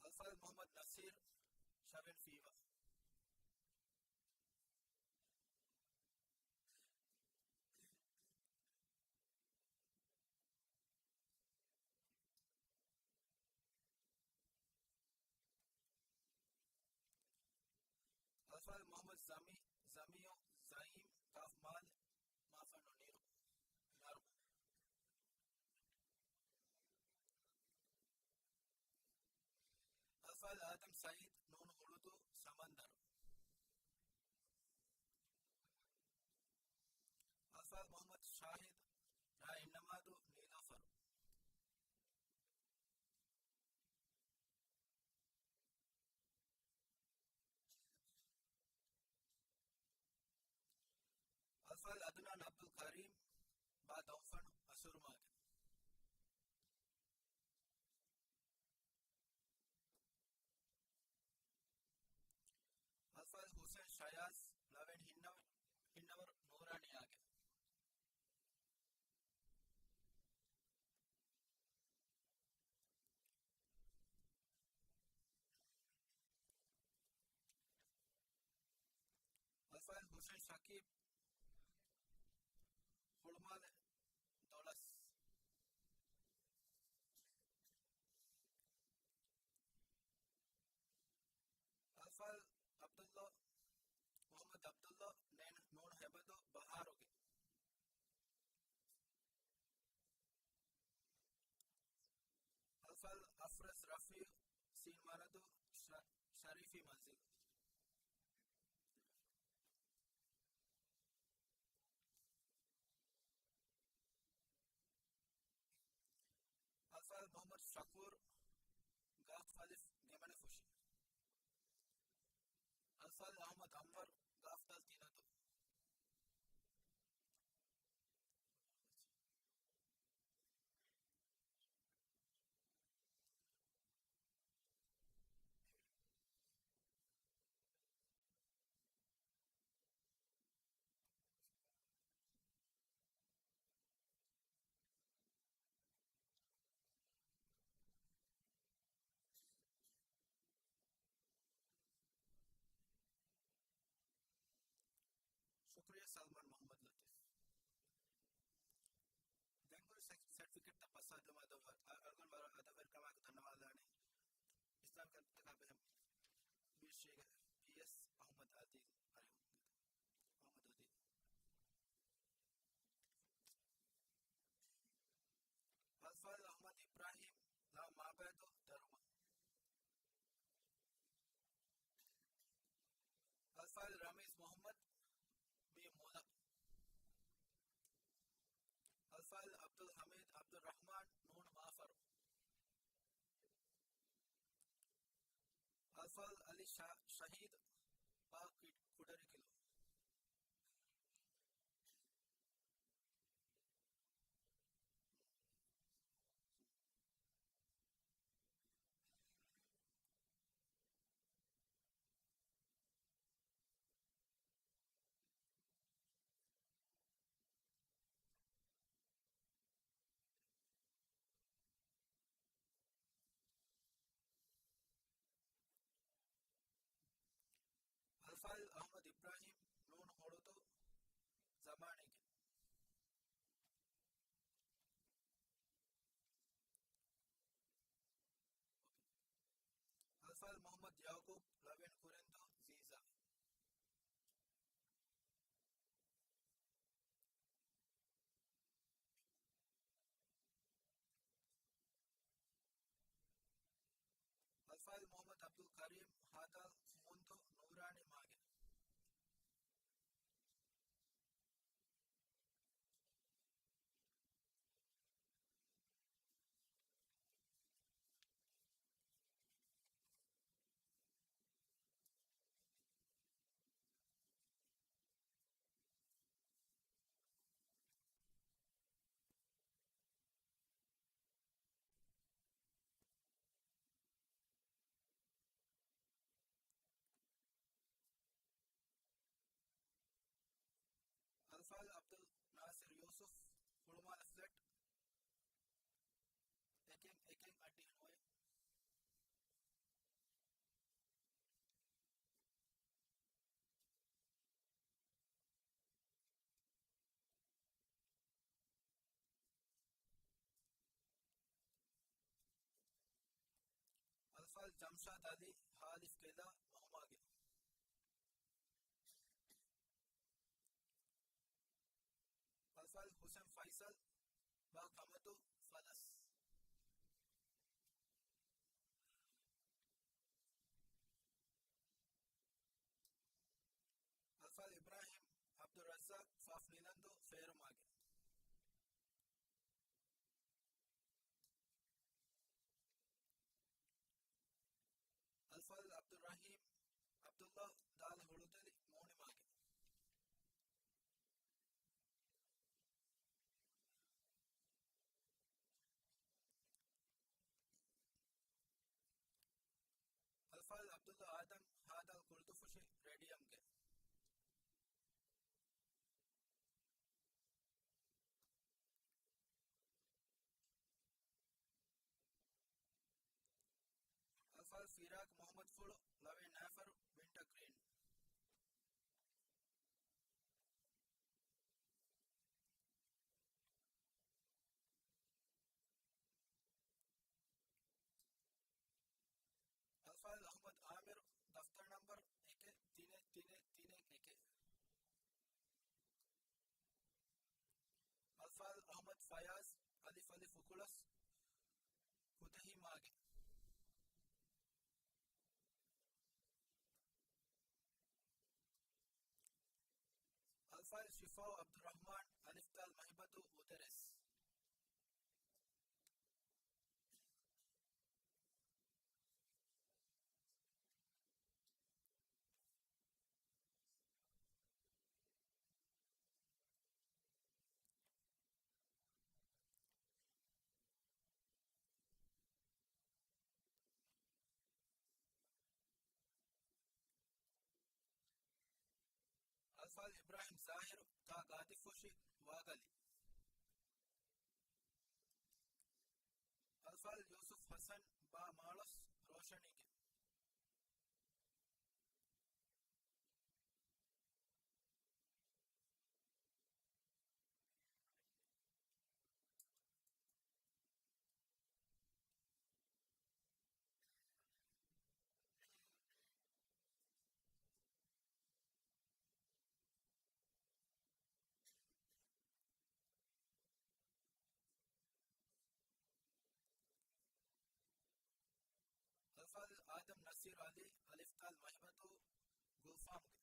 އަލްފާޟިލް މުޙައްމަދު ނަޞީރު، ޝަވެން ފީވަ. އަލްފާޟިލް މުޙައްމަދު ޒަމީ، ޒަމީއު، ޒައީމް، ގ މާލެ، މާފަންނު ނިރު، ނަރު. އަލްފާޟިލް އާދަމް ސައީދު، ނޫނު ހުޅުދޫ، ސަމަންދަރު. އަލްފާޟިލް މުޙައްމަދު ޝާހިދު، ރ އިންނަމާދޫ، ނީލޫފަރު. އަލްފާޟިލް އަދުނާން ޢަބްދުލް ކަރީމް، ބ ދޮންފަނު، އަސުރުމާގެ. އަލްފާޟިލް އަލްފާޟިލް ހުސެން ޝަކީބް، ހުޅުމާލެ ދޮޅަސް. އަލްފާޟިލް ޢަބްދުﷲ، މުޙައްމަދު ޢަބްދުﷲ، ނޭން-، ނޫނު ހެބަދޫ ބަހާރުގެ. އަލްފާޟިލް އަފްރަޒް ރަފީޢު، ސީން މަރަދޫ، ޝަ-، ޝަރީފީ މަންޒިލު. އަލްފާޟިލް މުޙައްމަދު ޝަކޫރު، ގާފް އަލިފް ގެމަނެފުށި. އަލްފާޟިލް އަޙްމަދު އަންވަރު، ގާފް ދާލް ތިނަދޫ. ޝުކުރިއްޔާ ސަލްމާން މުޙައްމަދު ލަތީފް. ދެން ކުރި ސެ-، ސެޓްފިކެޓްތައް ޕަސް އަދަމ އަދަ-، އަ-، އަޅުގަނޑު ވަރަށް އަދަބުވެރިކަމާއެކު ދަންނަވާލާނީ އިސްލާމިކް އަދަބުތަކާ ބެހޭ ބީއެސްޖީގެ ޕީއެސް އަޙްމަދު އަދީލް އަޙްމަދު އަދީލް. އަލްފާޟިލް އަޙްމަދު އިބްރާހީމް، ލާ މާބައިދޫ ދަރުމަ. އަލްފާޟިލް ރަމީޒް މުޙައްމަދު، މީ މުލަ. އަލްފާޟިލް ޢަބްދުލް ޙަމީދު ޢަބްދުއްރަޙްމާން، ނޫނު މާފަރު. އަލްފާޟިލް ޢަލީ ޝަ-، ޝަހީދު، ބާ ކި-، ކުޑަރިކިލު. އަލްފާޟިލް އަޙްމަދު އިބްރާހީމް، ނޫނު ހުޅުދޫ، ޒަމާނީގެ. އަލްފާޟިލް މުޙައްމަދު ޔަޢުޤޫބު، ޅަވިޔަނި ކުރެންދޫ، ޒީޒާ. އަލްފާޟިލް މުޙައްމަދު ޢަބްދުލް ކަރީމް، ހދ، މުންދޫ، ނޫރާނީ މާގެ. އަލްފާޟިލް ޢަބްދުލް ނާޞިރު ޔޫސުފް، ހުޅުމާލެ ފްލެޓް، އެކެއް، އެކެއް އައްޑިހަ ނުވައެއް. އަލްފާޟިލް ޖަމްޝާދު ޢަލީ، ހއ. ކެލާ، މަހުމާގެ. އަލްފާޟިލް ޙުސެން ފައިސަލް، ބާ ކަމަދޫ، ފަލަސް. އަލްފާޟިލް އިބްރާހީމް ޢަބްދުއްރައްޒާޤް، ފ. ނިލަންދޫ، ފޭރުމާގެ. އަލްފާޟިލް ޢަބްދުއްރަޙީމް ޢަބްދުﷲ، ދާލް ހުޅުދެލި، މޫނިމާގެ. އަލްފާޟިލް ޝިފާއު އަބްދުއްރަޙްމާން، އަލިފްދާލް މަހިބަތު އުދެރެސް. އަލްފާޟިލް އިބްރާހިމް ޒާހިރު، ތާ ގާދިފުށި ވާގަލި. އަލްފާޟިލް ޔޫސުފް ޙަސަން، ބާ މާޅޮސް ރޯޝަނީގެ. އަލްފާޟިލް އާދަމް ނަޞީރު ޢަލީ، އަލިފްދާލް މަހިބަތު ގުލްފާމްގެ.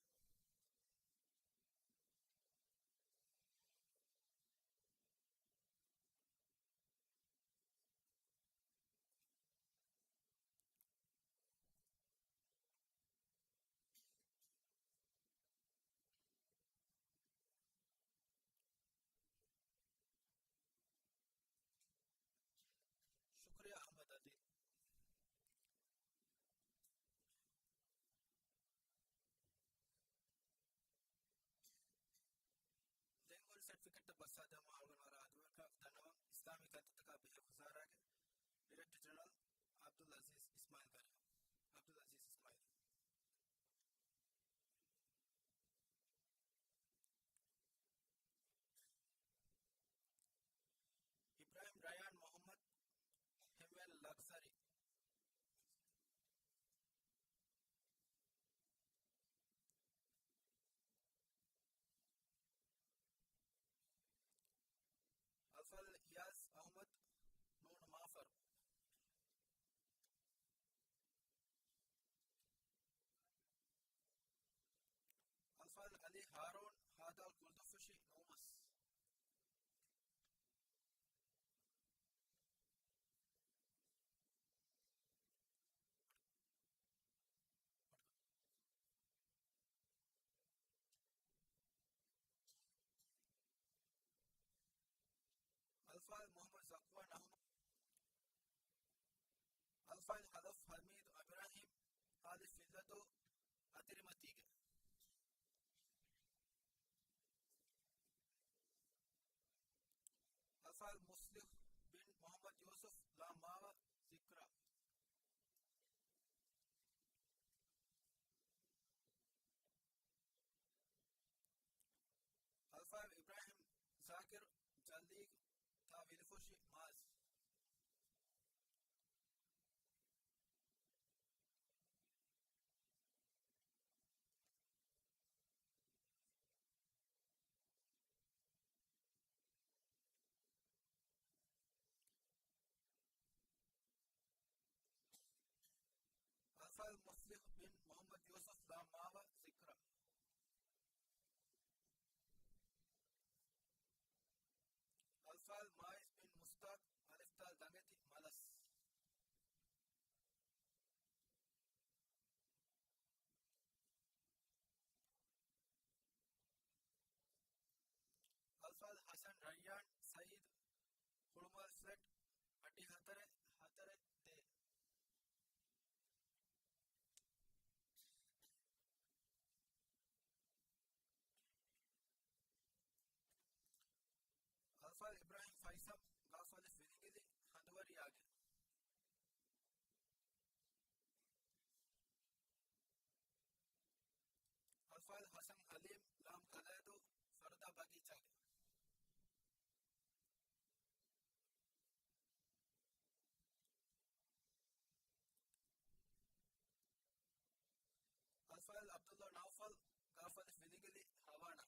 ޝުކުރިއްޔާ އަޙްމަދު ޢަލީ. ދެން ހުރި ސެޓްފިކެޓްތައް ބައްސާދޭ މަހަރުގަނޑު ވަރަށް އަދުވެރިކަމަށް ދަންނަވަން. އިސްލާމީ ކަންތައްތަކާ ބެހޭ ވުޒާރާގެ ޑިރެކްޓަރ ޖެނެރަލް ޢަބްދުލް ޢަޒީޒް އިސްމާޢީލް ގާރިހާ. ޢަބްދުލް ޢަޒީޒް އިސްމާޢީލް. އިބްރާހިމް ރަޔާން މުޙައްމަދު، ހެމްވެލް ލަގްޒަރީ. އަލްފާޟިލް އިޔާޒް އަޙްމަދު، ނޫނު މާފަރު. އަލްފާޟިލް ޢަލީ ހާރޫން، ހާދާލް ކުޅުދުއްފުށި ނޫމަސް. އަލްފާޟިލް މުޙައްމަދު ޒަކްވާން އަޙްމަދު. އަލްފާޟިލް ހަލަފް ޙަމީދު އިބްރާހިމް، އާލި ފިއްލަދޫ އަތިރިމަތީގެ. އަލްފާޟިލް މުޞްލިޙު ބިން މުޙައްމަދު ޔޫސުފް، ލާ މާވަ ޒިކްރާ. އަލްފާޟިލް އިބްރާހިމް ޒާކިރު، ޖަލީގު، ތާ ވިލިފުށި މާޒް. އަލްފާޟިލް މުޞްލިޙު ބިން މުޙައްމަދު ޔޫސުފް، ލާ މާވަ ޒިކްރާ. އަލްފާޟިލް މާއިޒް ބިން މުސްތާޤު، އަލިފް ދާލް ދަނގެތި މަލަސް. އަލްފާޟިލް ޙަސަން ރައްޔާން ސަޢީދު، ހުޅުމާލު ފްލެޓް، އައްޑިހަތަރެއް، ހަތަރެއް، ދޭއް. އަލްފާޟިލް އިބްރާހިމް ފައިސަމް، ގާފުއަލިފް ވިލިނގިލި، ހަނދުވަރިޔާގެ. އަލްފާޟިލް ޙަސަން ޙަލީމް، ލާމް ކަލޭދޫ، ފަރުދާ ބަގީޗާގެ. އަލްފާޟިލް ޢަބްދުﷲ ނައުފަލް، ގާފުއަލިފް ވިލިނގިލި، ހަވާނާ.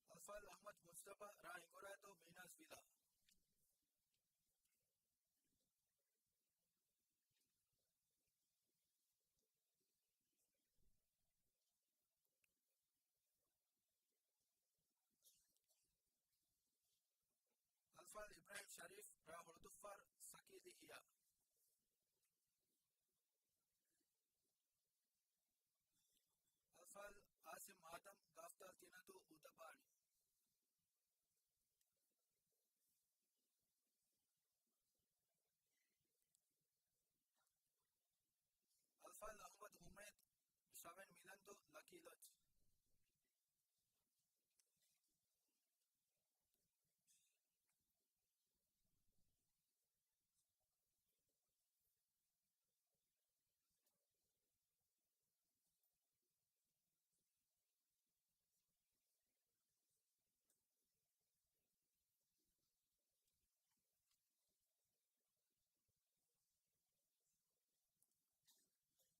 އަލްފާޟިލް އަޙްމަދު މުޖްތަބާ، ރ. އިނގުރާދޫ، މީނާޒް ވިލާ. ރ ހޮޅުދުއްފާރު ސަކީލީ ހިޔާ. އަލްފާ އާސިމް އާދަމް، ގާފްދާލް ތިނަދޫ އުދަބާނި. އަލްފާ އަޙްމަދު ހުމޭދު، ޝަވެން މިލަންދޫ، ލަކީ ލޮޖް.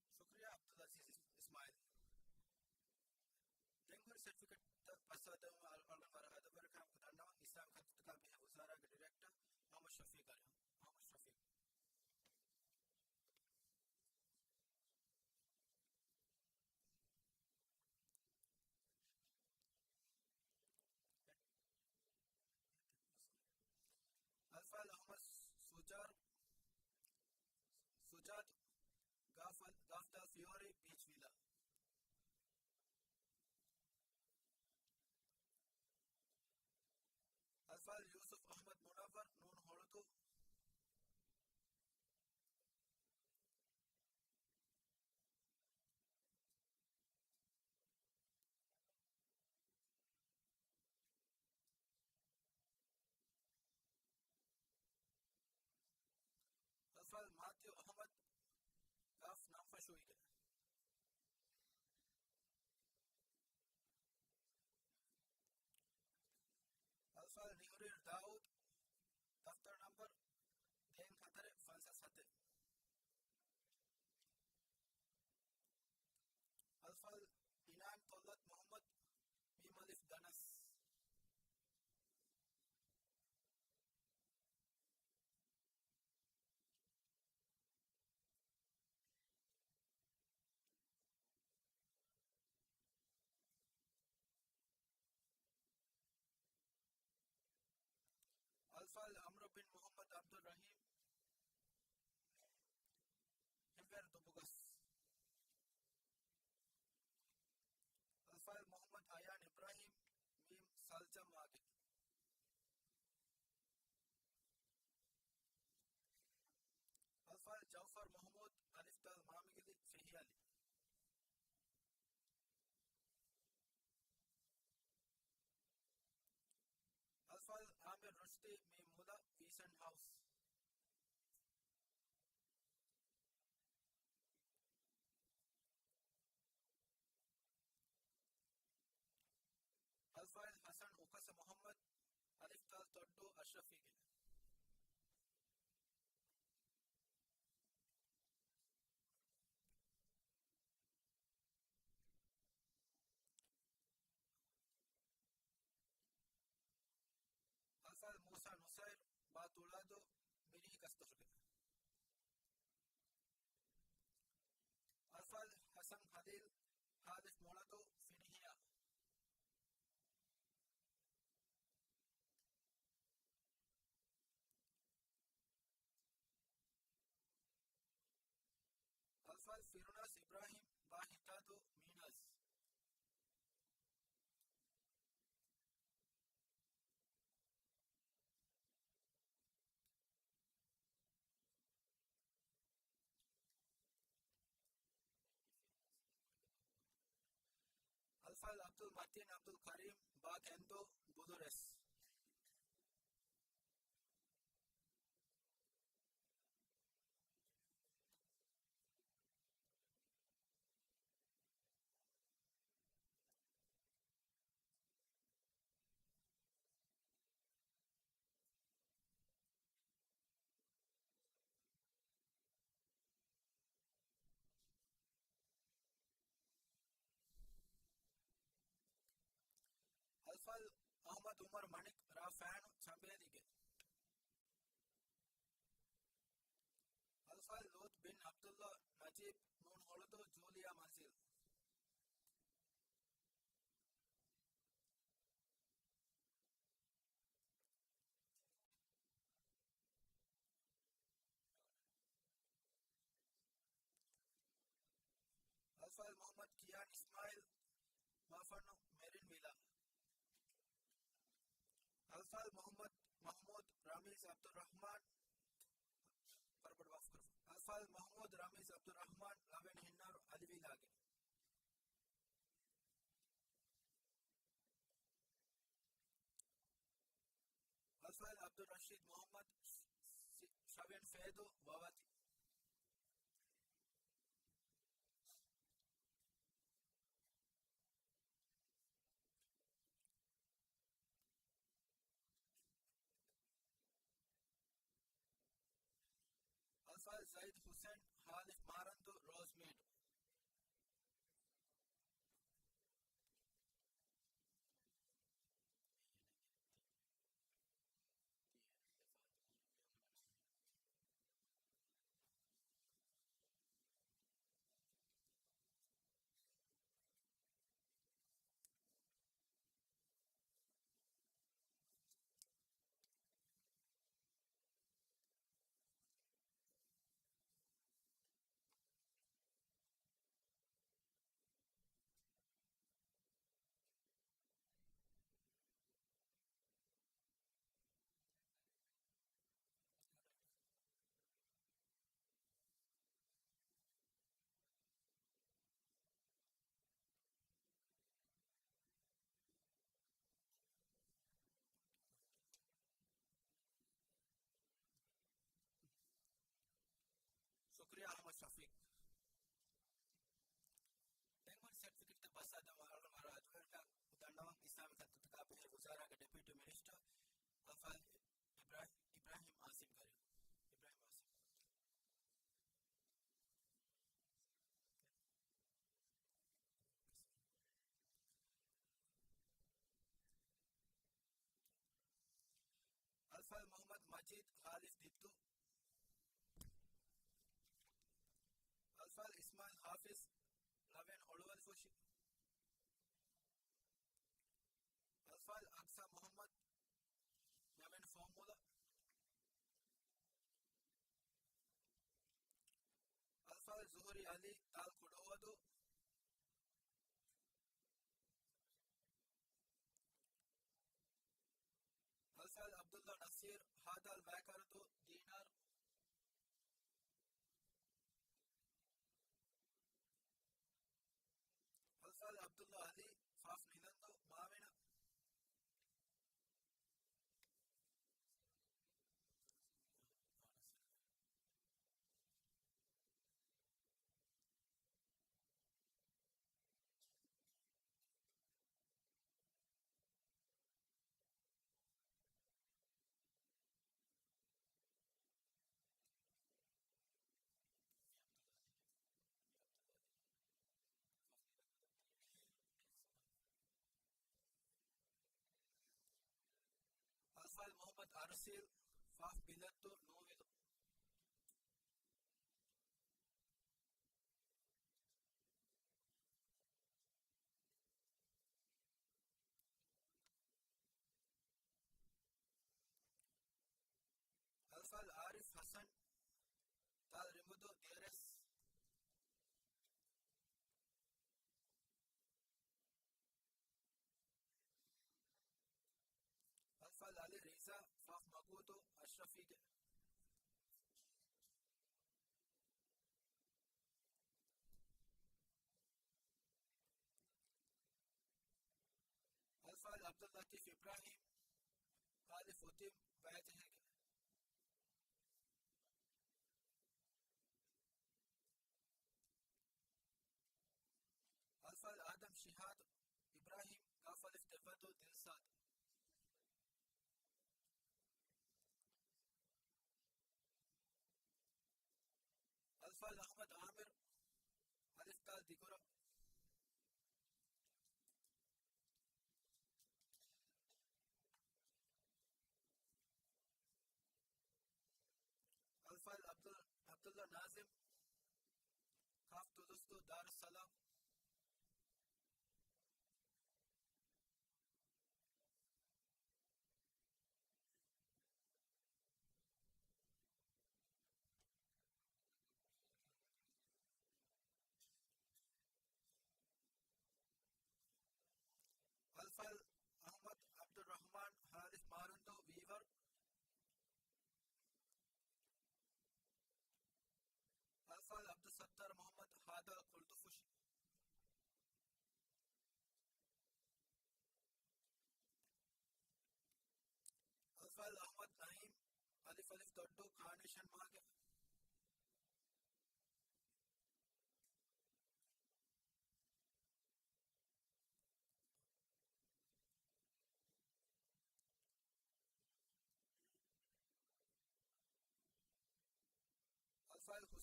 ޝުކުރިއްޔާ ޢަބްދުލް ޢަޒީޒް އިސްމާޢީލް. ދެން ހުރި ސެޓްފިކެޓްތައް ޕައްސަވާދެއްވުމަށް އަޅުގަނޑު ވަރަށް ހަތަރުވަރަކަށް ދަންނަވަން އިސްލާމީ ޚަދުމަތްތަކާ ބެހޭ ވުޒާރާގެ ޑިރެކްޓަރ މުޙައްމަދު ޝަފީޤް ޢަލީ. މުޙައްމަދު ޝަފީޤް. އަލްފާ އަޙްމަދު ސުޖާރު، ސުޖާދު، ގާފް، ގާފްދާލް ފިއޯރީ ބީޗް ވިލާ. އަލްފާ ޔޫސުފް އަޙްމަދު މުނައްވަރު، ނޫން ހޮޅުދޫ. އަލްފާ މާތިއު އަޙްމަދު، ގާފް ނަންފަށުއިގެ. އަލްފާ ނިހުރީރު ދާއޫދު، ދަފްތަރު ނަންބަރު ދޭން ހަތަރެއް ފަންސާސް ހަތެއް. އަލްފާ އިނާން ތޮއްލަތު މުޙައްމަދު، މީމް އަލިފް ދަނަސް. އަލްފާ ޢަމްރު ބިން މުޙައްމަދު ޢަބްދުއްރަޙީމް، ހިއްވަރު ދުބުގަސް. އަލްފާ މުޙައްމަދު އަޔާން އިބްރާހީމް، މީމް ސަލްޖަމް އާގެ. އަލްފާ ޖަޢުފަރު މަޙްމޫދު، އަލިފް ދާލް މާމިގިލި ފެހިއަލި. އަލްފާ ޢާމިރު ރުޝްދީ، މީމް މުލަ ވީސަންޓް ހައުސް. އަލްފާ ޙަސަން އުކަސަ މުޙައްމަދު، އަލިފް ދާލް ތޮއްޑޫ އަޝްރަފީގެ. އަލްފާ މޫސާ ނުސައިރު، ބާ ތުޅާދޫ، މިރިހި ގަސްދޮށުގެ. އަލްފާ ޙަސަން ޚަލީލް، ހާލިފް މޮޅަދޫ، ފިނިހިޔާ. އަލްފާ ފިރުނާސް އިބްރާހީމް، ބާ ހިތާދޫ، މީނާޒް. އަލްފާ ޢަބްދުލް މަތީން ޢަބްދުލް ކަރީމް، ބާ ކެންދޫ، ބުލުރެސް. އަލްފާ އަޙްމަދު ޢުމަރު މަނިކް، ރ ފާނު، ޗަނބޭލީގެ. އަލްފާ ލޫޠު ބިން ޢަބްދުﷲ ނަޖީބް، ނޫން ހޮޅުދޫ، ޖޫލިޔާ މަންޒިލް. ރަމީޒް ޢަބްދުއްރަޙްމާން، ވަރަށް ބޮޑަށް މާފު ކުރައްވާ. އަލްފާޟިލް މަޙްމޫދު ރަމީޒް ޢަބްދުއްރަޙްމާން، ލަވެން ހިންނާރު، އަލިވިލާގެ. އަލްފާޟިލް ޢަބްދުއްރަޝީދު މުޙައްމަދު، ޝި-، ޝި-، ޝަވިޔަނި ފޭދޫ، ވަވަތި. އަލްފާޟިލް ޒައިދު ޙުސައިން ހާލިފް މާރަންދޫ، ރޯޒްމީޑު. ޝުކުރިއްޔާ އަޙްމަދު ޝަފީޤް. ތެންވަނަ ސެޓްފިކެޓްތައް ބަސްއަދަން ވަރަށް މަރާ ދުވެރިކަށް ދަންނަވަން އިސްލާމީ ކަންތައްތަކާ ބެހޭ ވުޒާރާގެ ޑެޕިއުޓީ މިނިސްޓަރ އަލްފާޟިލް އިބްރާ-، އިބްރާހިމް އާސިމް ކަރީމް. އިބްރާހިމް އާސިމް. އަލްފާޟިލް މުޙައްމަދު މަޖީދު ހާލިފް ދިއްދޫ. އަލްފާޟިލް އިސްމާޢީލް ޙާފިޡް ލަވެން އޮޅުވަލިފުށި. އަލްފާޟިލް އަޤްޞާ މުޙައްމަދު ޔަމަން ފޯމުލަ. އަލްފާޟިލް ޒުހުރީ ޢަލީ ދާލް ކުޑަހުވަދޫ. އަލްފާޟިލް ޢަބްދުﷲ ނަޞީރު ހާދާލް ވައިކަރަދޫ ދީނާރު. އަލްފާޟިލް ޢަބްދުﷲ ޢަލީ ފާފް ނިލަންދޫ މާވިނަ. އަލްފާޟިލް މުޙައްމަދު އަރުސީލް ފާފް ބިލައްދޫ ނޫވިލު. އަލްފާޟިލް އާރިފް ޙަސަން ދާލް ރިނބުދޫ ދިޔަރެސް. އަލްފާޟިލް ޢަލީ ރިޒާ ފާފް މަގޫދޫ އަޝްރަފީގެ. އަލްފާޟިލް ޢަބްދުއްލަތީފް އިބްރާހީމް އާލި ފުތިމް ބައިޖެހޭގެ. އަލްފާޟިލް އާދަމް ޝިހާދު އިބްރާހީމް ގާފު އަލިފް ދެއްވަދޫ ދިލްޝާދު. އަލްފާޟިލް އަޙްމަދު ޢާމިރު އަލިފް ދާލް ދިގުރަ. އަލްފާޟިލް ޢަބްދު-، ޢަބްދުﷲ ނާޒިމް ޤާފް ދުލުސްދޫ ދާރުއްސަލާމް. އަލްފާޟިލް އަޙްމަދު ޢަބްދުއްރަޙްމާން ހާލިފް މާރަންދޫ ވީވަރު.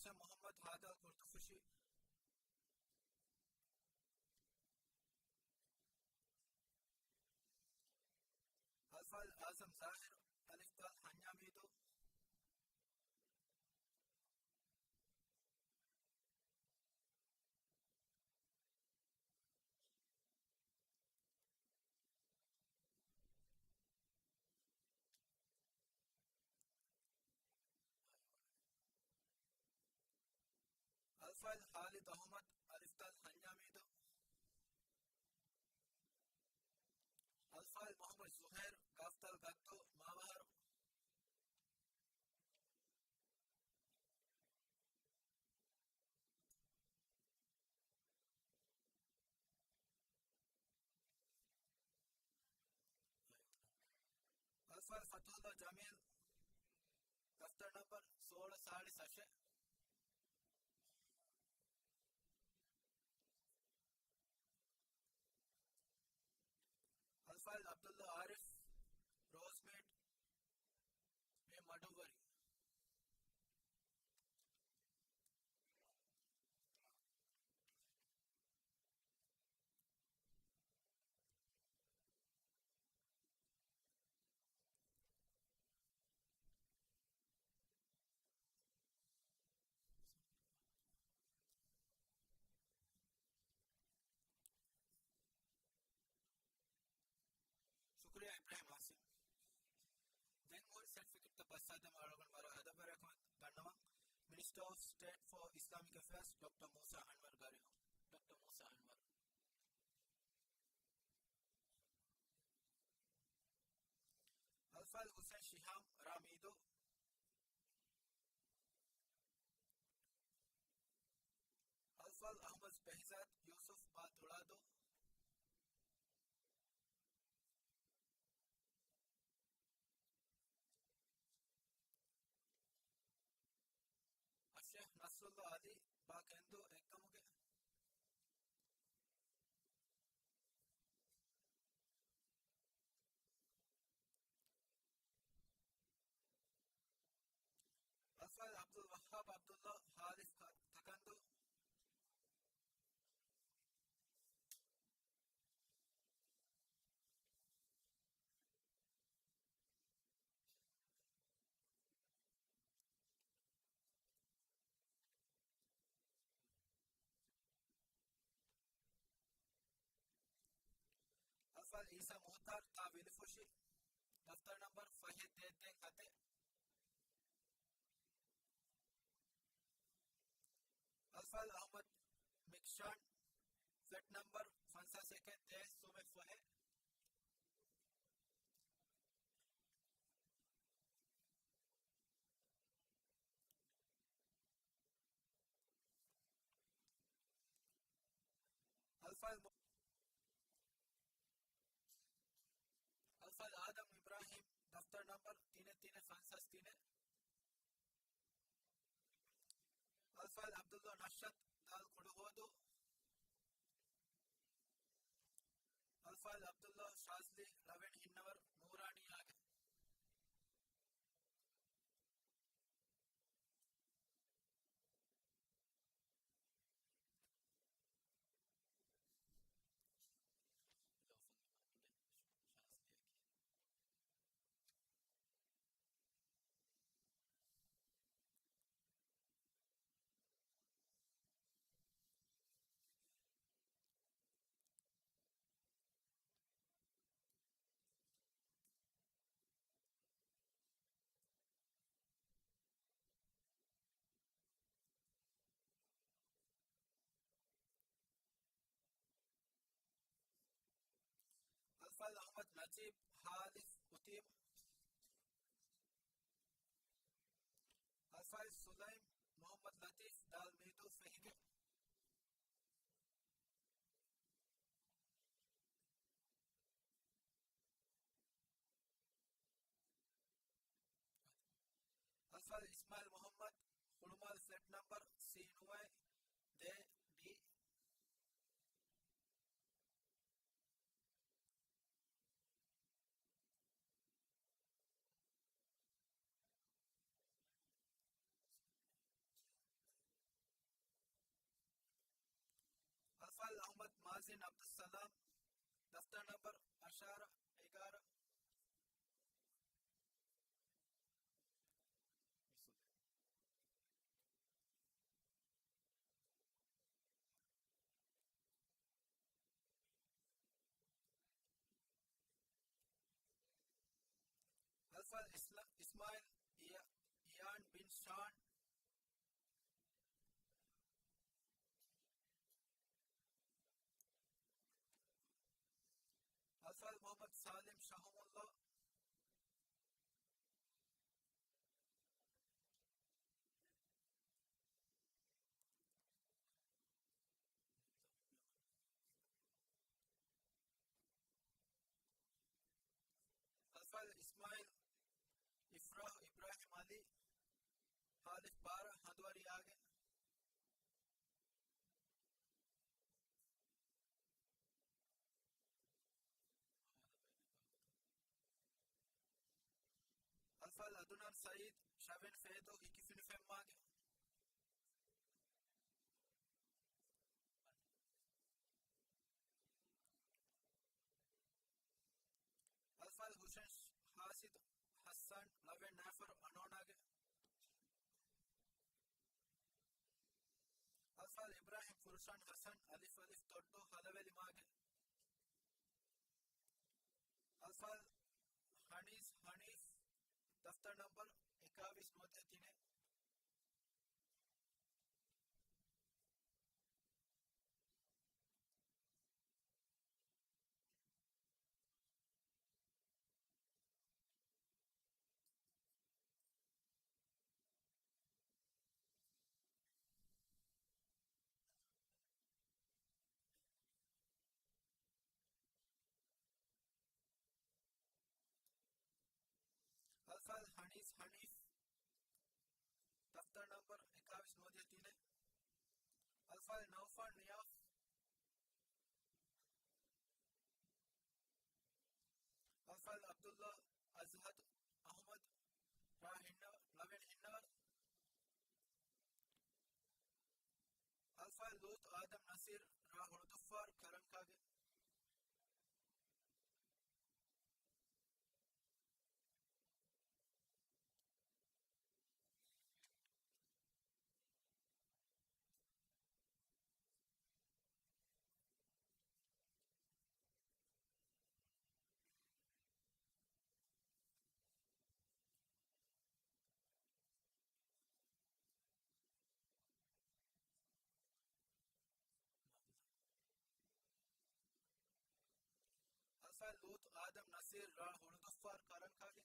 އަލްފާޟިލް މުޙައްމަދު ހާދަލް ޤުރުޠުފުށި. އަލްފާޟިލް އާޒަމް ޒާހިރު، އަލިފް ދާލް ހަންޏާމީދު. އަލްފާޟިލް ޚާލިދު އަޙްމަދު، އަލިފް ދާލް ހަންޏާމީދު. އަލްފާޟިލް މުޙައްމަދު ޒުހައިރު، ޤާފް ދާލް ގައްދޫ، މާވަހަރު. އަލްފާޟިލް ފަތުޙުﷲ ޖަމީލް، ދަފްތަރު ނަންބަރު ސޯޅަ ސާޅީސް އަށެއް. އަލްފާޟިލް ޢަބްދުﷲ ޢާރިފް، ރޯސްމޭޑް، މޭ މަޑުއްވަރި. ޝުކުރިއްޔާ އިބްރާހިމް އާސިމް. ދެން ހުރި ސެޓްފިކެޓްތައް ބަސްއާދެމުން އަޅުގަނޑު ވަރަށް އަދަބުވެރިކަމަށް ދަންނަވަން، މިނިސްޓަރ އޮފް ސްޓޭޓް ފޯ އިސްލާމިކް އެފެއާސް ޑޮކްޓަރ މޫސާ އަންވަރު ގާރިހުން. ޑޮކްޓަރ މޫސާ އަންވަރު. އަލްފާޟިލް ޙުސައިން ޝިހާމް ރާމީދު. އަލްފާޟިލް އަޙްމަދު ބެހްޒާދު ޔޫސުފް ބާ ތުޅާދޫ. އައްޝޭޚް ނަޞްރުﷲ ޢަލީ ބާ ކެންދޫ އެއްގަމުގެ. އަލްފާޟިލް ޢަބްދުލް ވައްހާބް ޢަބްދުﷲ ޚާލިފް ތަކަންދޫ. އަލްފާޟިލް އީސާ މުހުތާރު ތާ ވިލިފުށި، ދަފްތަރު ނަންބަރު ފަހެއް ދޭއް ދޭއް ހަތެއް. އަލްފާޟިލް އަޙްމަދު މިކްޝާން، ފްލެޓް ނަންބަރު ފަންސާސް އެކެއް ދޭއް ސުމެއް ފަހެއް. އަލްފާޟިލް މު-، އަލްފާޟިލް އާދަމް އިބްރާހީމް، ދަފްތަރު ނަންބަރު ތިނެއް ތިނެއް ފަންސާސް ތިނެއް. އަލްފާޟިލް ޢަބްދުﷲ ނަޝްޝަތް ދާލް ކުޑަހޯދޫ. އަލްފާޟިލް ޢަބްދުﷲ ޝާޒްލީ ޅަވެން ހިންނަވަރު ނޫރާނިއްޔާގެ. ޢަބްދުއްސަލާމް، ދަފްތަރު ނަންބަރު އަށާރަ އެގާރަ. އަލްފާޟިލް އިސްލާ-، އިސްމާޢީލް އިޔާ-، އިޔާން ބިން ޝާން. އަލްފާޟިލް މުޙައްމަދު ސާލިމް ޝަހުމުއްލާ. އަލްފާޟިލް އިސްމާޢީލް އިފްރާހު އިބްރާހިމް ޢަލީ، ހާލިފް ބާރަ ހަނދުވަރިޔާގެ. އަލްފާޟިލް އަދުނާން ސަޢީދު، ޝަވެން ފޭދޯ ހިކިފިނިފެންމާގެ. އަލްފާޟިލް ހުސެން ހާސިދު ހައްސަން، ޅަވެން ނައިފަރު އަނޯނާގެ. އަލްފާޟިލް އިބްރާހިމް ފުރުޝާން ހަސަން، އަލިފް އަލިފް ދޮއްޑު ހަލަވެލިމާގެ. އަލްފާޟިލް ހަނީސް ހަނީފް، ދަފްތަރު ނަންބަރު އެކާވީސް ނުވަދިހަ ތިނެއް. އަލްފާޟިލް ހަނީސް ހަނީފް، ދަފްތަރު ނަންބަރު އެކާވީސް ނުވަދިހަ ތިނެއް. އަލްފާޟިލް ނައުފާން ނިޔާފް. އަލްފާޟިލް ޢަބްދުއްލާ އަޒްހަދު އަޙްމަދު، ރ. ހިންނަވަރު، ޅަވެން ހިންނަވަރު. އަލްފާޟިލް ލޫޠު އާދަމް ނަޞީރު، ރ. ހުޅުދުއްފާރު ކަރަންކާގެ. އަލްފާޟިލް ލޫޠު އާދަމް ނަޞީރު، ރ. ހުޅުދުއްފާރު ކަރަންކާގެ.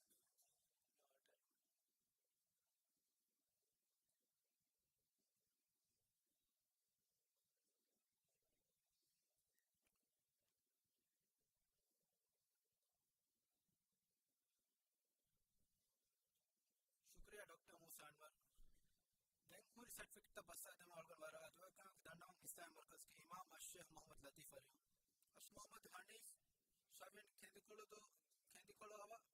ޝުކުރިއްޔާ ޑޮކްޓަރ މޫސާ އަންވަރު. ދެން ހުރި ސަޓްފިކެޓްތައް ބަސްއަށް ދެމުން އަޅުގަނޑު ވަރަށް އަދުވެރިކަމަށް ދަންނަވަން އިސްލާމީ މަރުކަޒުގެ އިމާމް އައްޝޭޚް މުޙައްމަދު ލަތީފް އަރިހު. އައްޝޭޚް މުޙައްމަދު ހަނީފް، ޝަވެން ކެނދިކޮޅުދޫ، ކެނދިކޮޅު އަވަށް.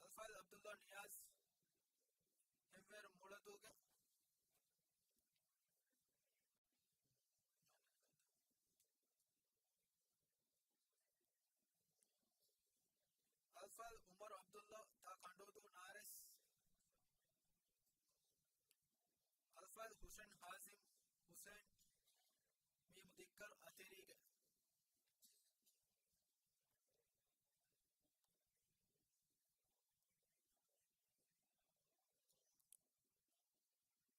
އަލްފާޟިލް ޢަބްދުއްލާ ނިޔާޒް، ހެއްވޭރު މުޅަދޫގެ. އަލްފާޟިލް ޢުމަރު ޢަބްދުއްލާ، ތާ ކަނޑޫދޫ ނާރެސް. އަލްފާޟިލް ޙުސައިން ޙާޒިމް ޙުސައިން، މީމު ދިއްކަރު އަތެރީގެ.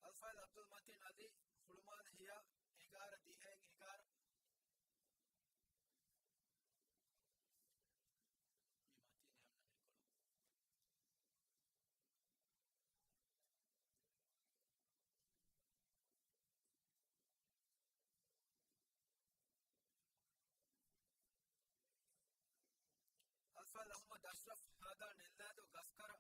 އަލްފާޟިލް ޢަބްދުލް މަތީން ޢަލީ، ހުޅުމާލެ ހިޔާ، އެގާރަ ދިހައިން އެގާރަ. މި މަތީން އެހެންނަމަ ކޮޅު. އަލްފާޟިލް އަޙްމަދު އަޝްރަފް، ހާދާ ނެއްލާދޫ ގަސްކަރަ.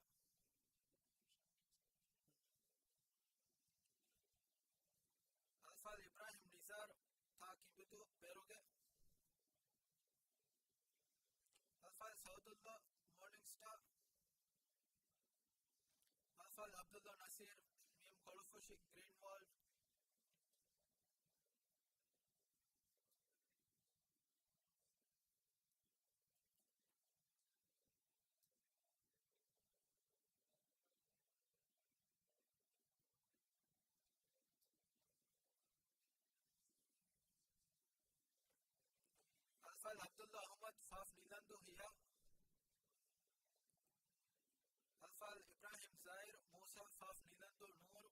އަލްފާޟިލް އިބްރާހިމް ނިޒާރު، ތާ ކިނބިދޫ ބެރުގެ. އަލްފާޟިލް ސަޢުދުއްލާ، މޯނިންގް ސްޓާ. އަލްފާޟިލް ޢަބްދުއްލާ ނަޞީރު، މީމް ކޮޅުފުށް. އަލްފާލް ގްރީންވޯލްޑް. އަލްފާލް ޢަބްދުﷲ އަޙްމަދު ފާފް ނިލަންދޫ ހިޔާ. އަލްފާލް އިބްރާހިމް ޒާއިރު މޫސާ ފާފް ނިލަންދޫ ނޫރު.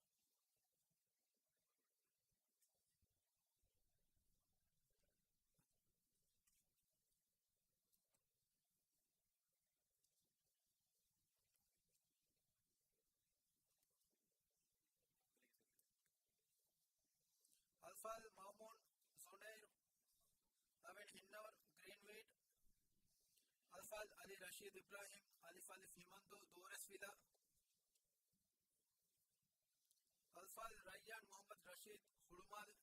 އަލްފާލް މައުމޫން ޒުނައިރު، ލަވެން ހިންނަވަރު، ގްރީންވީޑް. އަލްފާލް އަލީ ރަޝީދު އިބްރާހިމް، އަލިފް އަލިފް ހިމަންދޫ، ދޫރަސްވިލާ. އަލްފާލް ރައްޔާން މުޙައްމަދު ރަޝީދު، ހުޅުމާލެ،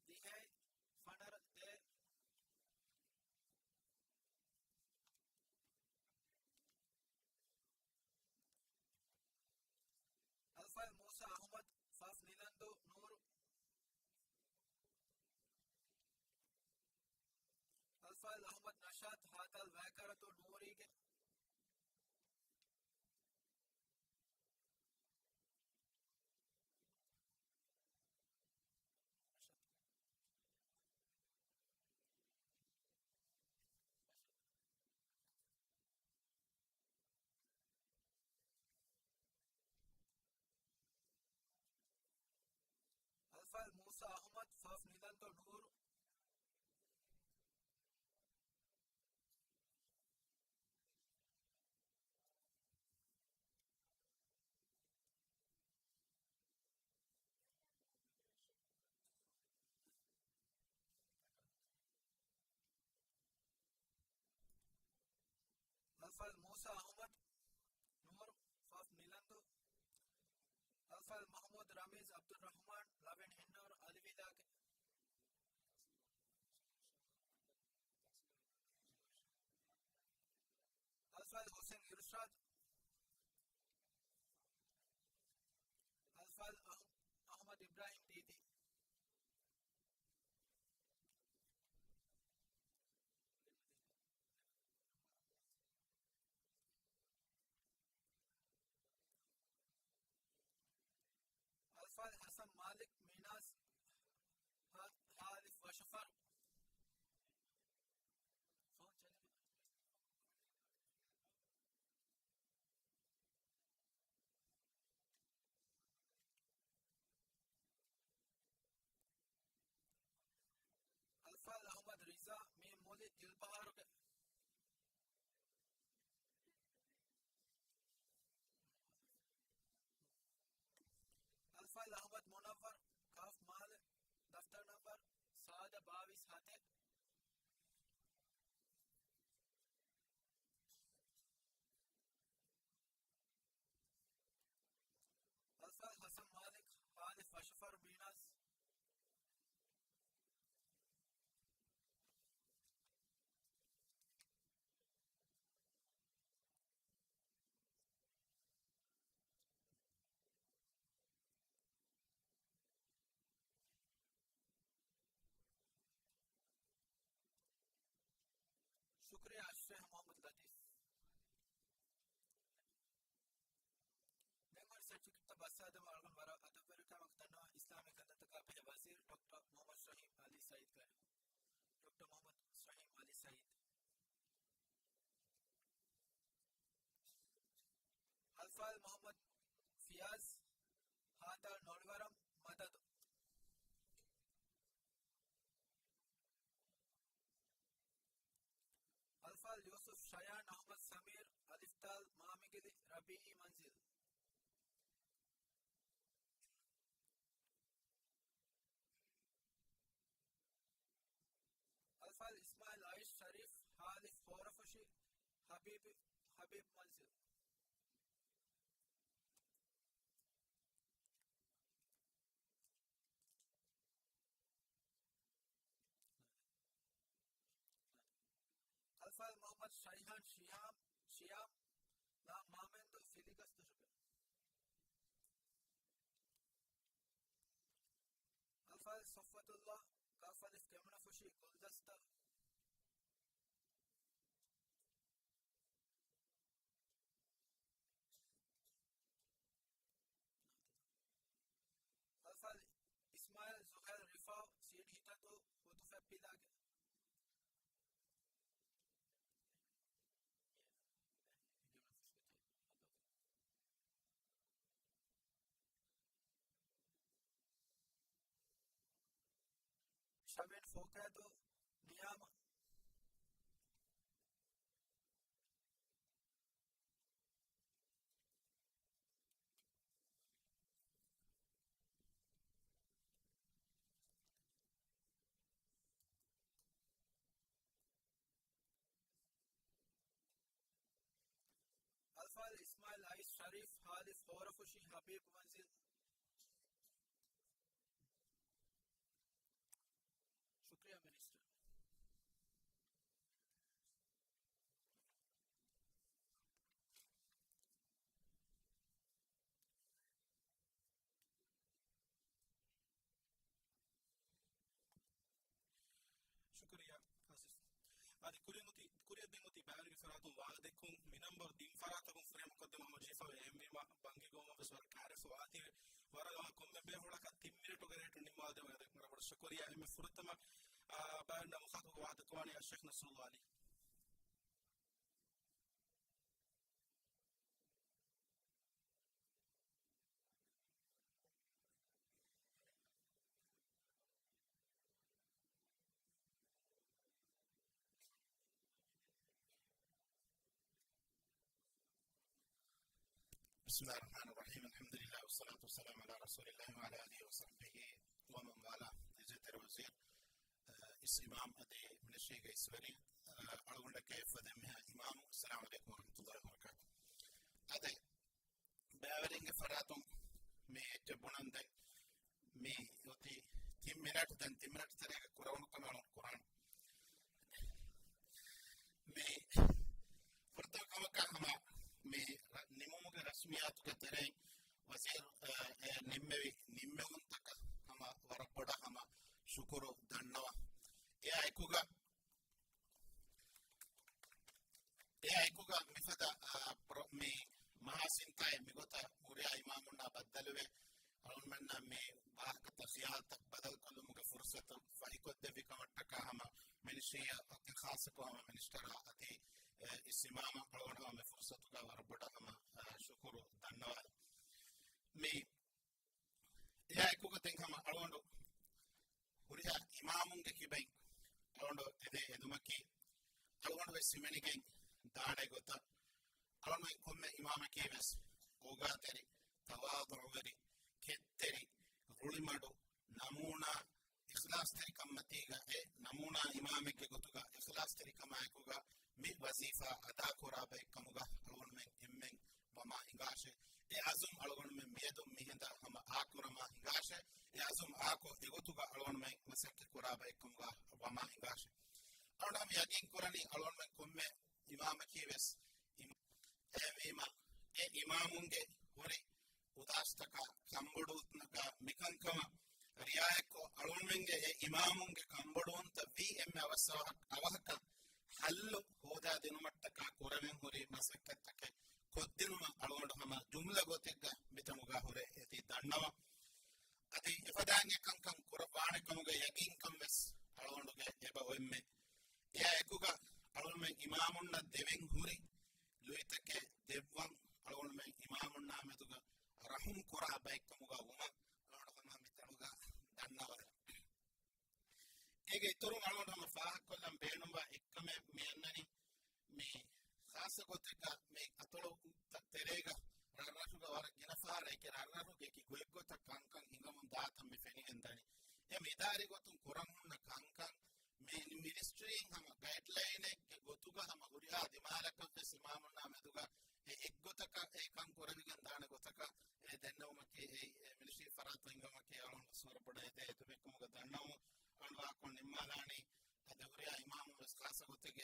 ދިހައެއް، ފަނަރަ، ދޭއް. އަލްފާލް މޫސާ އަޙްމަދު، ފާފް ނިލަންދޫ ނޫރު. އަލްފާލް އަޙްމަދު ނަޝާދު، ހާދާލް ވައިކަރަތޫ ނޫރީގެ. އަލްފާލް މޫސާ އަޙްމަދު، ފާފް ނިލަންދޫ ނޫރު. އަލްފާލް މޫސާ އަޙްމަދު ނޫރު، ފާފް ނިލަންދޫ. އަލްފާލް މަޙްމޫދު ރަމީޒް ޢަބްދުއްރަޙްމާން، ލަވެން ހިންނަވަރު، އަލިވިލާގެ. އަލްފާލް ޙުސެން އިރުޝާދު. އަލްފާލް އަޙް-، އަޙްމަދު އިބްރާހިމް ދީދީ. އަލްފާލް ޙަސަން މާލިކް މީނާސް، ހާ-، ހާލިފް ވަށަފަރު. އަލްފާލް އަޙްމަދު ރިޒާ، މީ މުލި ދިލްބަހާރުގެ. އަލްފާލް އަޙްމަދު މުނައްވަރު، ކާފް މާލެ، ދަފްތަރު ނަންބަރު ސާދަ ބާވީސް ހަތެއް. އަލްފާލް ޙަސަން މާލިކް، ހާލިފް ވަށަފަރު މީނާސް. ޝުކުރިއްޔާ ޝޭޚް މުޙައްމަދު ލަތީފް. ދެން ހުރި ސަޓްފިކެޓްތައް ބައްސަވާދެމުން އަޅުގަނޑު ވަރަށް އަދަބުވެރިކަމަށް ދަންނަވަން އިސްލާމީ ކަންތައްތަކާ ބެހޭ ވަޒީރު ޑޮކްޓަރ މުޙައްމަދު ޝަހީމް އަލީ ސައީދުގެ. ޑޮކްޓަރ މުޙައްމަދު ޝަހީމް އަލީ ސައީދު. އަލްފާޟިލް މުޙައްމަދު ފިޔާޒް، ހާދާލް ނޮޅިވަރަމް މަދަދު. އަލްފާޟިލް ޔޫސުފް ޝަޔާން އަޙްމަދު ސަމީރު، އަލިފްދާލް މާމިގިލި ރަބީޢީ މަންޒިލް. އަލްފާޟިލް އިސްމާޢީލް އައިޝް ޝަރީފް، ހާލިފް ހޯރަފުށި ހަބީބް، ހަބީބް މަންޒިލް. އަލްފާޟިލް މުޙައްމަދު ޝައިހާން ޝިޔާމް، ޝިޔާމް، ލާ މާމެންދޫ ފިލިގަސްދުށުގެ. ސްޓެޓަސްތައް. އަލްފާޟިލް އިސްމާޢީލް ޒުހައިރު ރިފާޢު ސީޑީ ހިތަދޫ ހުދުފަތް ޕިލާގެ. ޝަމީން ފޯކައިދޫ ނިޔާމަ. އަލްފާޟިލް އިސްމާޢީލް އައިސް ޝަރީފް ހާލިފް ހޯރަފުށި ހަބީބް މަންޒިލް. ޝުކުރިއްޔާ މިނިސްޓަރ. ޝުކުރިއްޔާ އާސިފް. އަދި ކުރިއަށް އޮތީ، ކުރިއަށް ދެން އޮތީ ބައިވެރިންގެ ފަރާތުން ވާހަކަ ދެއްކުން. މި ނަންބަރު ތިން ފަރާތަކުން ފުރިހަމަ ކޮށްދެއްވުމަށް ހަމަޖެހިފަ އެހެންވީމަ ބަންގި ގޮވުމަށް ވެސް ވަރަށް ކާރިފަ ވާތީވެ. ވަރަށް ކޮންމެ ބޭފުޅަކަށް ތިން މިނެޓުގެ ރޭޓު ނިންމާލަދެވުން ވަރަށް ބޮޑަށް ޝުކުރިއްޔާ. އެންމެ ފުރަތަމަ، އާ، ބައިވެރިންނާ މުޚާތަބު ވާހަކަ ދެއްކުވާނީ އައްޝޭޚް ނަޞްރުﷲ ޢަލީ. بسم الله الرحمن الرحيم. الحمد لله والصلاة والسلام على رسول الله وعلى آله وصحبه ومن والاه. އިއްޒަތްތެރި ވަޒީރު، އަ، އިސް އިމާމް އަދި މިނިސްޓްރީގެ އިސްވެރިން، އަ، އަޅުގަނޑަކަށް އެއްފަދަ އެންމެހާ އިމާމު، އައްސަލާމު ޢަލައިކުމް ވަރަޙްމަތުﷲ ވަބަރަކާތުހު. އަދި ބައިވެރިންގެ ފަރާތުން މި އެއްޗެއް ބުނަން ދެން މި އޮތީ ތިން މިނެޓް، ދެން ތިން މިނެޓް ތެރޭގަ ކުރެވުނު ކަމެއް އަޅުގަނޑު ކުރާނެ. މި ފުރަތަމަ ކަމަކަށް ހަމަ މި ރަ-، ނިމުމުގެ ރަސްމިއްޔާތުގެ ތެރެއިން ވަޒީރު، އަ، އެ ނިންމެވި ނިންމެވުންތަކަށް ހަމަ ވަރަށް ބޮޑަށް ހަމަ ޝުކުރު ދަންނަވަން. އެއާ އެކުގަ އެއާ އެކުގަ މިފަދަ، އާ، ޕްރޮ-، މި މަހާސިންތައް މިގޮތަށް ހުރިހާ އިމާމުންނާ ބައްދަލުވެ، އަޅުގަނޑުމެންނަށް މި ވާހަކަތައް ޚިޔާލުތައް ބަދަލުކޮށްލުމުގެ ފުރުޞަތު ފަހިކޮށްދެއްވި ކަމަށްޓަކާ ހަމަ މިނިސްޓްރީއަށް އޮތީ ޚާއްޞަކޮށް ހަމަ މިނިސްޓަރާ އަދި، އެ، އިސް އިމާމަށް އަޅުގަނޑު ހަމަ މި ފުރުޞަތުގަ ވަރަށް ބޮޑަށް ހަމަ، އާ، ޝުކުރު ދަންނަވާލަން. މި އެއާ އެކުގަ ދެން ހަމަ އަޅުގަނޑު ހުރިހާ އިމާމުންގެ ކިބައިން އަޅުގަނޑު އެދޭ އެދުމަކީ، އަޅުގަނޑު ވެސް ހިމެނިގެން ދާނެ ގޮތަށް، އަޅުގަނޑު ކޮންމެ އިމާމަކީ ވެސް އޯގާތެރި، ތަވާޟުޢުވެރި، ކެތްތެރި، ރުޅިމަޑު، ނަމޫނާ، އިޚްލާޞްތެރިކަންމަތީގަ އެ ނަމޫނާ އިމާމެއްގެ ގޮތުގަ އިޚްލާޞްތެރިކަމާއެކުގަ މި ވަޒީފާ އަދާކުރާ ބައެއްކަމުގަ އަޅުގަނޑުމެން އެންމެން ވަމާ ހިނގާށޭ. އެ އަޒުމް އަޅުގަނޑުމެން މިއަދު މިހިނދަށް ހަމަ އާކުރަމާ ހިނގާށޭ. އެ އަޒުމް އާކޮށް އެގޮތުގަ އަޅުގަނޑުމެން މަސައްކަތް ކުރާ ބައެއްކަމުގަ ވަމާ ހިނގާށޭ. އަޅުގަނޑު ހަމަ ޔަގީން ކުރަނީ އަޅުގަނޑުމެން ކޮންމެ އިމާމަކީ ވެސް އިމާ-، އެހެންވީމަ އެ އިމާމުންގެ ހުރި އުދާސްތަކާ، ކަންބޮޑުވުންތަކާ މިކަންކަމަށް ރިއާޔަތްކޮށް، އަޅުގަނޑުމެންގެ އެ އިމާމުންގެ ކަންބޮޑުވުންތައް ވީ އެންމެ އަވަސް އަވަހަ-، އަވަހަކަށް ހައްލު ހޯދާދިނުމަށްޓަކާ ކުރެވެން ހުރި މަސައްކަތްތަކެއް ކޮށްދިނުމަށް އަޅުގަނޑު ހަމަ ޖުމްލަ ގޮތެއްގަ މިތަނުގަ ހުރެ އެދި ދަންނަވަން. އަދި އެފަދައިން އެކަންކަން ކުރައްވާނެ ކަމުގެ ޔަގީންކަން ވެސް އަޅުގަނޑުގެ އެބަ އޮތްމެ. އެއާ އެކުގަ އަޅުގަނޑުމެން އިމާމުންނަށް ދެވެން ހުރި ލުއިތަކެއް ދެއްވަން، އަޅުގަނޑުމެން އިމާމުންނާ މެދުގަ ރަޙުމް ކުރާ ބައެއްކަމުގަ ވުމަށް އަޅުގަނޑު ހަމަ މިތަނުގަ ދަންނަވަލަން. އޭގެ އިތުރުން އަޅުގަނޑު ހަމަ ފާހަގަކޮށްލަން ބޭނުންވާ އެއްކަމެއް މި އަންނަނީ، މި ޚާއްޞަ ގޮތެއްގަ މި އަތޮޅު ތެރޭގަ ރަށްރަށުގަ ވަރަށް ގިނަ ފަހަރަށް އެކި ރަށްރަށުގެ އެކި ގޮތްގޮތަށް ކަންކަން ހިނގަމުން ދާތަން މި ފެނިގެން ދަނީ. އެ މި އިދާރީ ގޮތުން ކުރަން ހުންނަ ކަންކަން މި މިނިސްޓްރީން ހަމަ ގައިޑްލައިނެއްގެ ގޮތުގަ ހަމަ ހުރިހާ ދިމާލަކަށް ވެސް އިމާމުންނާ މެދުގަ އެ އެއްގޮތަކަށް އެ ކަން ކުރެވިގެން ދާނެ ގޮތަކަށް އެ ދެންނެވުމަކީ އެ، އެ މިނިސްޓްރީ ފަރާތުން ހިންގުމަކީ އަޅުގަނޑު ވަރަށް ބޮޑަށް އެދޭ އެދުމެއްކަމުގަ ދަންނަވަމުން އަޅުގަނޑު ވާހަކަކޮށް ނިންމާލާނީ. އަދި ހުރިހާ އިމާމުން ވެސް ޚާއްޞަ ގޮތެއް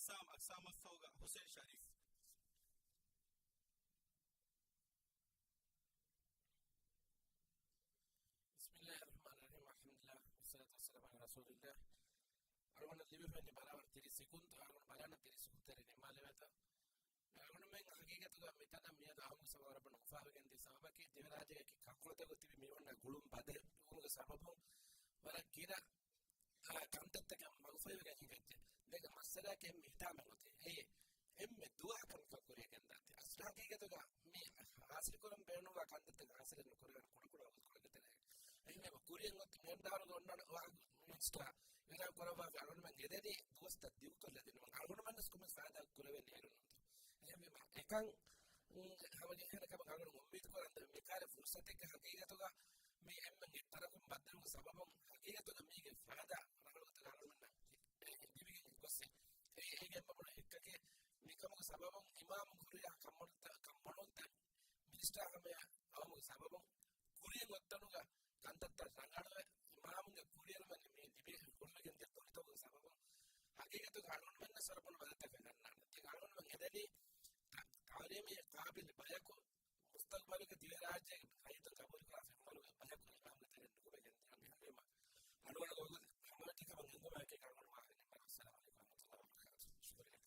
އައްސާމް އައްސާމް އައްސަހުގަ ހުސެން ޝަރީފް. بسم الله الرحمن الرحيم، الحمد لله والصلاة والسلام على رسول الله. އަޅުގަނޑަށް ލިބިފައި ބަރާބަރަށް ތިރީސް ސެކުންޑް، އަޅުގަނޑު ބަލާނަން ތިރީސް ސެކުންޑް ތެރެ ނިންމާލެވޭތަ؟ އަޅުގަނޑުމެން ހަގީގަތުގަ މިތަނަށް މިއަދު އަހަރުގެ ސަބަބަށް އުފާވެގެން ދިޔަ ސަބަބަކީ، ދިވެހިރާއްޖޭގެ ކަންކޮޅުތަކުގަ ތިބި މީހުންނަށް ގުޅުން ބަދަލުވުމުގެ ސަބަބުން ވަރަށް ގިނަ، އާ، ކަންތައްތަކެއް މަގުފަހިވެގެން ހިނގައްޖެ. ދެން މައްސަލައަކީ އެންމެ ހިތާމައިން އޮތީ އެއީ، އެންމެ ދުވަހަކަށް މިކަން ކުރިޔަށް ގެންދާތީ. އަސްލު ހަގީގަތުގަ މި ހާސިލްކުރަން ބޭނުންވާ ކަންތައްތައް ހާސިލެއް ނުކުރެވޭނެ ކުޑަކުޑަ ވަގުތުކޮޅެއްގެ ތެރޭގަ. އެހެންވެ، ކުރިޔަށް އޮތީ މިއަންޑާރުގެ އޮންނާނެ ވާހަކަ މިނިސްޓާ އިއުލާން ކުރައްވާފަ އަޅުގަނޑުމެން އެދެނީ ދުވަސްތައް ދިގުކޮށްލަދިނުމަށް. އަޅުގަނޑުމެންވެސް ކޮންމެސް ފައިދާ ކުރެވޭނެ އޭރުން ނޫންތޯ. އެހެންވީމަ، އެކަން، އުން، ހަމަޖެހޭނެ ކަމަށް އަޅުގަނޑު އުއްމީދު ކުރަން މިކާރި ފުރުސަތެއްގެ ހަގީގަތުގަ މި އެންމެން އެއްތަނަކުން ބައްދަލުވުމުގެ ސަބަބުން ހަގީގަތުގަ މީގެ ފައިދާ ރަނގަޅު ގޮތަކަށް އަޅުގަނޑުމެންނަށް ލިބިގެން ގޮސް، އެ، އޭގެ އެންމެ ބޮޑު ހެއްކަކީ މިކަމުގެ ސަބަބުން އިމާމު ހުރިހާ ކަންބޮޑުތައް، ކަންބޮޑުވުންތައް މިނިސްޓާ ހަމަޔަށް އައުމުގެ ސަބަބުން ކުރިޔަށް އޮތްތަނުގަ ކަންތައްތައް ރަނގަޅުވެ، އިމާމުގެ ކުރިއެރުމަށް މި ލިބި ހުރިވެގެން ދިޔަ ކުރިތަކުގެ ސަބަބުން ހަގީގަތުގަ އަޅުގަނޑުމެންނަށް ވަރަށް ބޮޑު ބަދަލުތަކެއް ގަންނާނެ. ތި އަޅުގަނޑުމެން އެދެނީ ތަ-، ތައުލީމީ ޤާބިލް ބަޔަކު، މުސްތަޤްބަލުގެ ދިވެހިރާއްޖޭގެ ރައްޔިތުން ޤަބޫލުކުރާ ފެންވަރުގެ ބަޔަކު އިމާމުގެ ތެރެއަށް ނުކުމެގެން ދިޔަ މިހާރު އަޅުގަނޑު ހަމަވެއްޓި ކަމަށް އެނގުމާއެކީ އަޅުގަނޑު ވާހަކަ ނިންމަން. އައްސަލާމު ޢަލައިކުމް ވަރަޙްމަތުﷲ ވަބަރަކާތުހު. ޝުކުރިއްޔާ.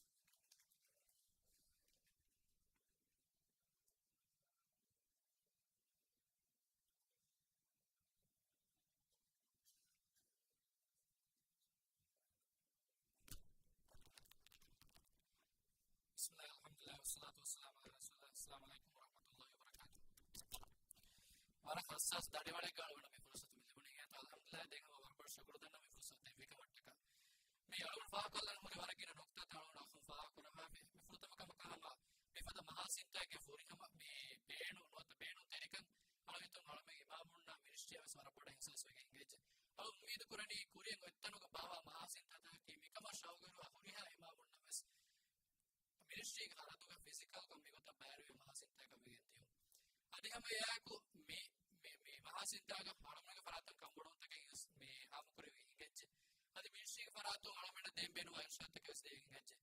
بسم الله، الحمد لله، والصلاة والسلام على رسول الله. السلام عليكم ورحمة الله وبركاته. ވަރަށް ހައްސާސް ދަނޑިވަޅެއްގަ އަޅުގަނޑަށް މި ފުރުޞަތު މި ލިބުނީ. އެކަމަށް އަލްޙަމްދުލިއްލާހް، ދެން ހަމަ ވަރަށް ބޮޑަށް ޝުކުރު ދަންނަވަން މި ފުރުޞަތު ދެއްވި ކަމަށްޓަކާ. މި އަޅުގަނޑު ފާހަގަކޮށްލަން ހުރި ވަރަށް ގިނަ ނުކުތާތައް އަޅުގަނޑު އަޚުން ފާހަގަކުރައްވާފި. މި ފުރަތަމަ ކަމަކަށް ހަމަ މިފަދަ މަހާ ސިންތާގެ ފުރިހަމަ މި ބޭނުން ނުވަތަ ބޭނުންތެރިކަން އަޅުގަނޑު އަޅުމެން އިމާމުންނާ މިނިސްޓްރީއަށް ވެސް ވަރަށް ބޮޑަށް އިޙްސާސް ވެގެން ހިނގައްޖެ. އަޅު އުއްމީދު ކުރަނީ ކުރިއަށް އޮތްތަނުގަ ބާވާ މަހާ ސިންތާތަކަކީ މިކަމަށް ޝައުގުވެރިވާ ހުރިހާ އިމާމުންނަށް ވެސް މިނިސްޓްރީގެ ޚަރަދުގަ ފިޒިކަލްކޮށް މިގޮތަށް ބައިވެރިވެ މަހާ ސިންތާކަށް ވެގެން ދިޔުން. އަދި ހަމަ އެއާއެކު މި، މި، މި މަހާ ސިންތާގަ އަޅުގަނޑުގެ ފަރާތުން ކަންބޮޑުވުންތަކެއް ވެސް މި އާއްމުކުރެވި ހިނގައްޖެ. އަދި މިނިސްޓްރީގެ ފަރާތުން އަޅުގަނޑަށް ދޭން ބޭނުންވާ އިރުޝާދުތަކެއް ވެސް ދެވި ހިނގައްޖެ.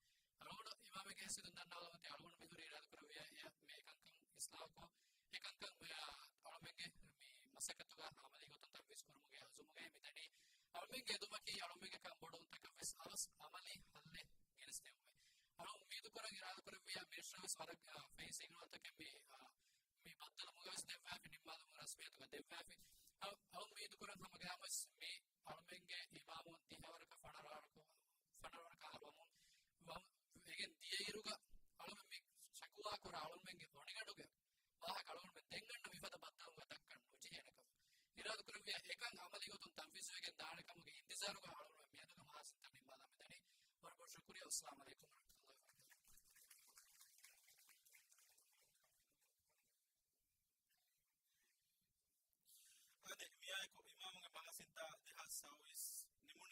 އަޅުގަނޑު އިމާމެއްގެ ހައިސިއްޔަތުން ދަންނަވާލަމުން އަޅުގަނޑު މިހުރީ އިރާދަކުރެއްވިޔާ މި އެކަންކަން އިސްލާހުކޮށް، އެކަންކަން އަޅުމެންގެ މި މަސައްކަތުގަ އަމަލީ ގޮތުން ތަންފީޒު ކުރުމުގެ އަޒުމުގައި މިދަނީ. އަޅުމެންގެ އެދުމަކީ އަޅުމެންގެ ކަންބޮޑުވުންތަކަށް ވެސް އަވަސް އަމަލީ ހައްލެއް ގެނެސްދެވުމެއް. އަޅު އުއްމީދު ކުރަން އިރާދަކުރެއްވިޔާ މިނިސްޓްރީ ވެސް ވަރަށް، އާ، ފެހި ސިގްނަލްތަކެއް މި، އާ، މި ބައްދަލުވުމުގަ ވެސް ދެއްވާފި، ނިންމާލުމުގެ ރަސްމިއްޔަތުގަ ދެއްވާފި. އަޅު، އަޅު އުއްމީދު ކުރަން ހަމަގައިމުވެސް މި އަޅުމެންގެ އިމާމުން ދިހަވަރަކަށް ފަނަރަވަރަކަށް، ފަނަރަވަރަކަށް އަހަރުވަމުން ވަމުން ވެގެން ދިޔައިރުގަ އަޅުމެން މި ޝަކުވާ ކުރާ އަޅުމެންގެ ހޮނިގަނޑުގެ ވާހަކަ އަޅުގަނޑުމެން ދެންގަންނަ މިފަދަ ބައްދަލުވުމުގަ ދައްކަން ނުޖެހޭނެ ކަމަށް އިރާދަކުރެއްވިޔާ، އެކަން އަމަލީ ގޮތުން ތަންފީޒުވެގެން ދާނެ ކަމުގެ އިންތިޒާރުގަ އަޅުގަނޑު މިއަދުގެ މަހާސިންތާ ނިންމާލަން މިދަނީ. ވަރަށް ބޮޑަށް ޝުކުރިއްޔާ. އައްސަލާމު ޢަލައިކުމް.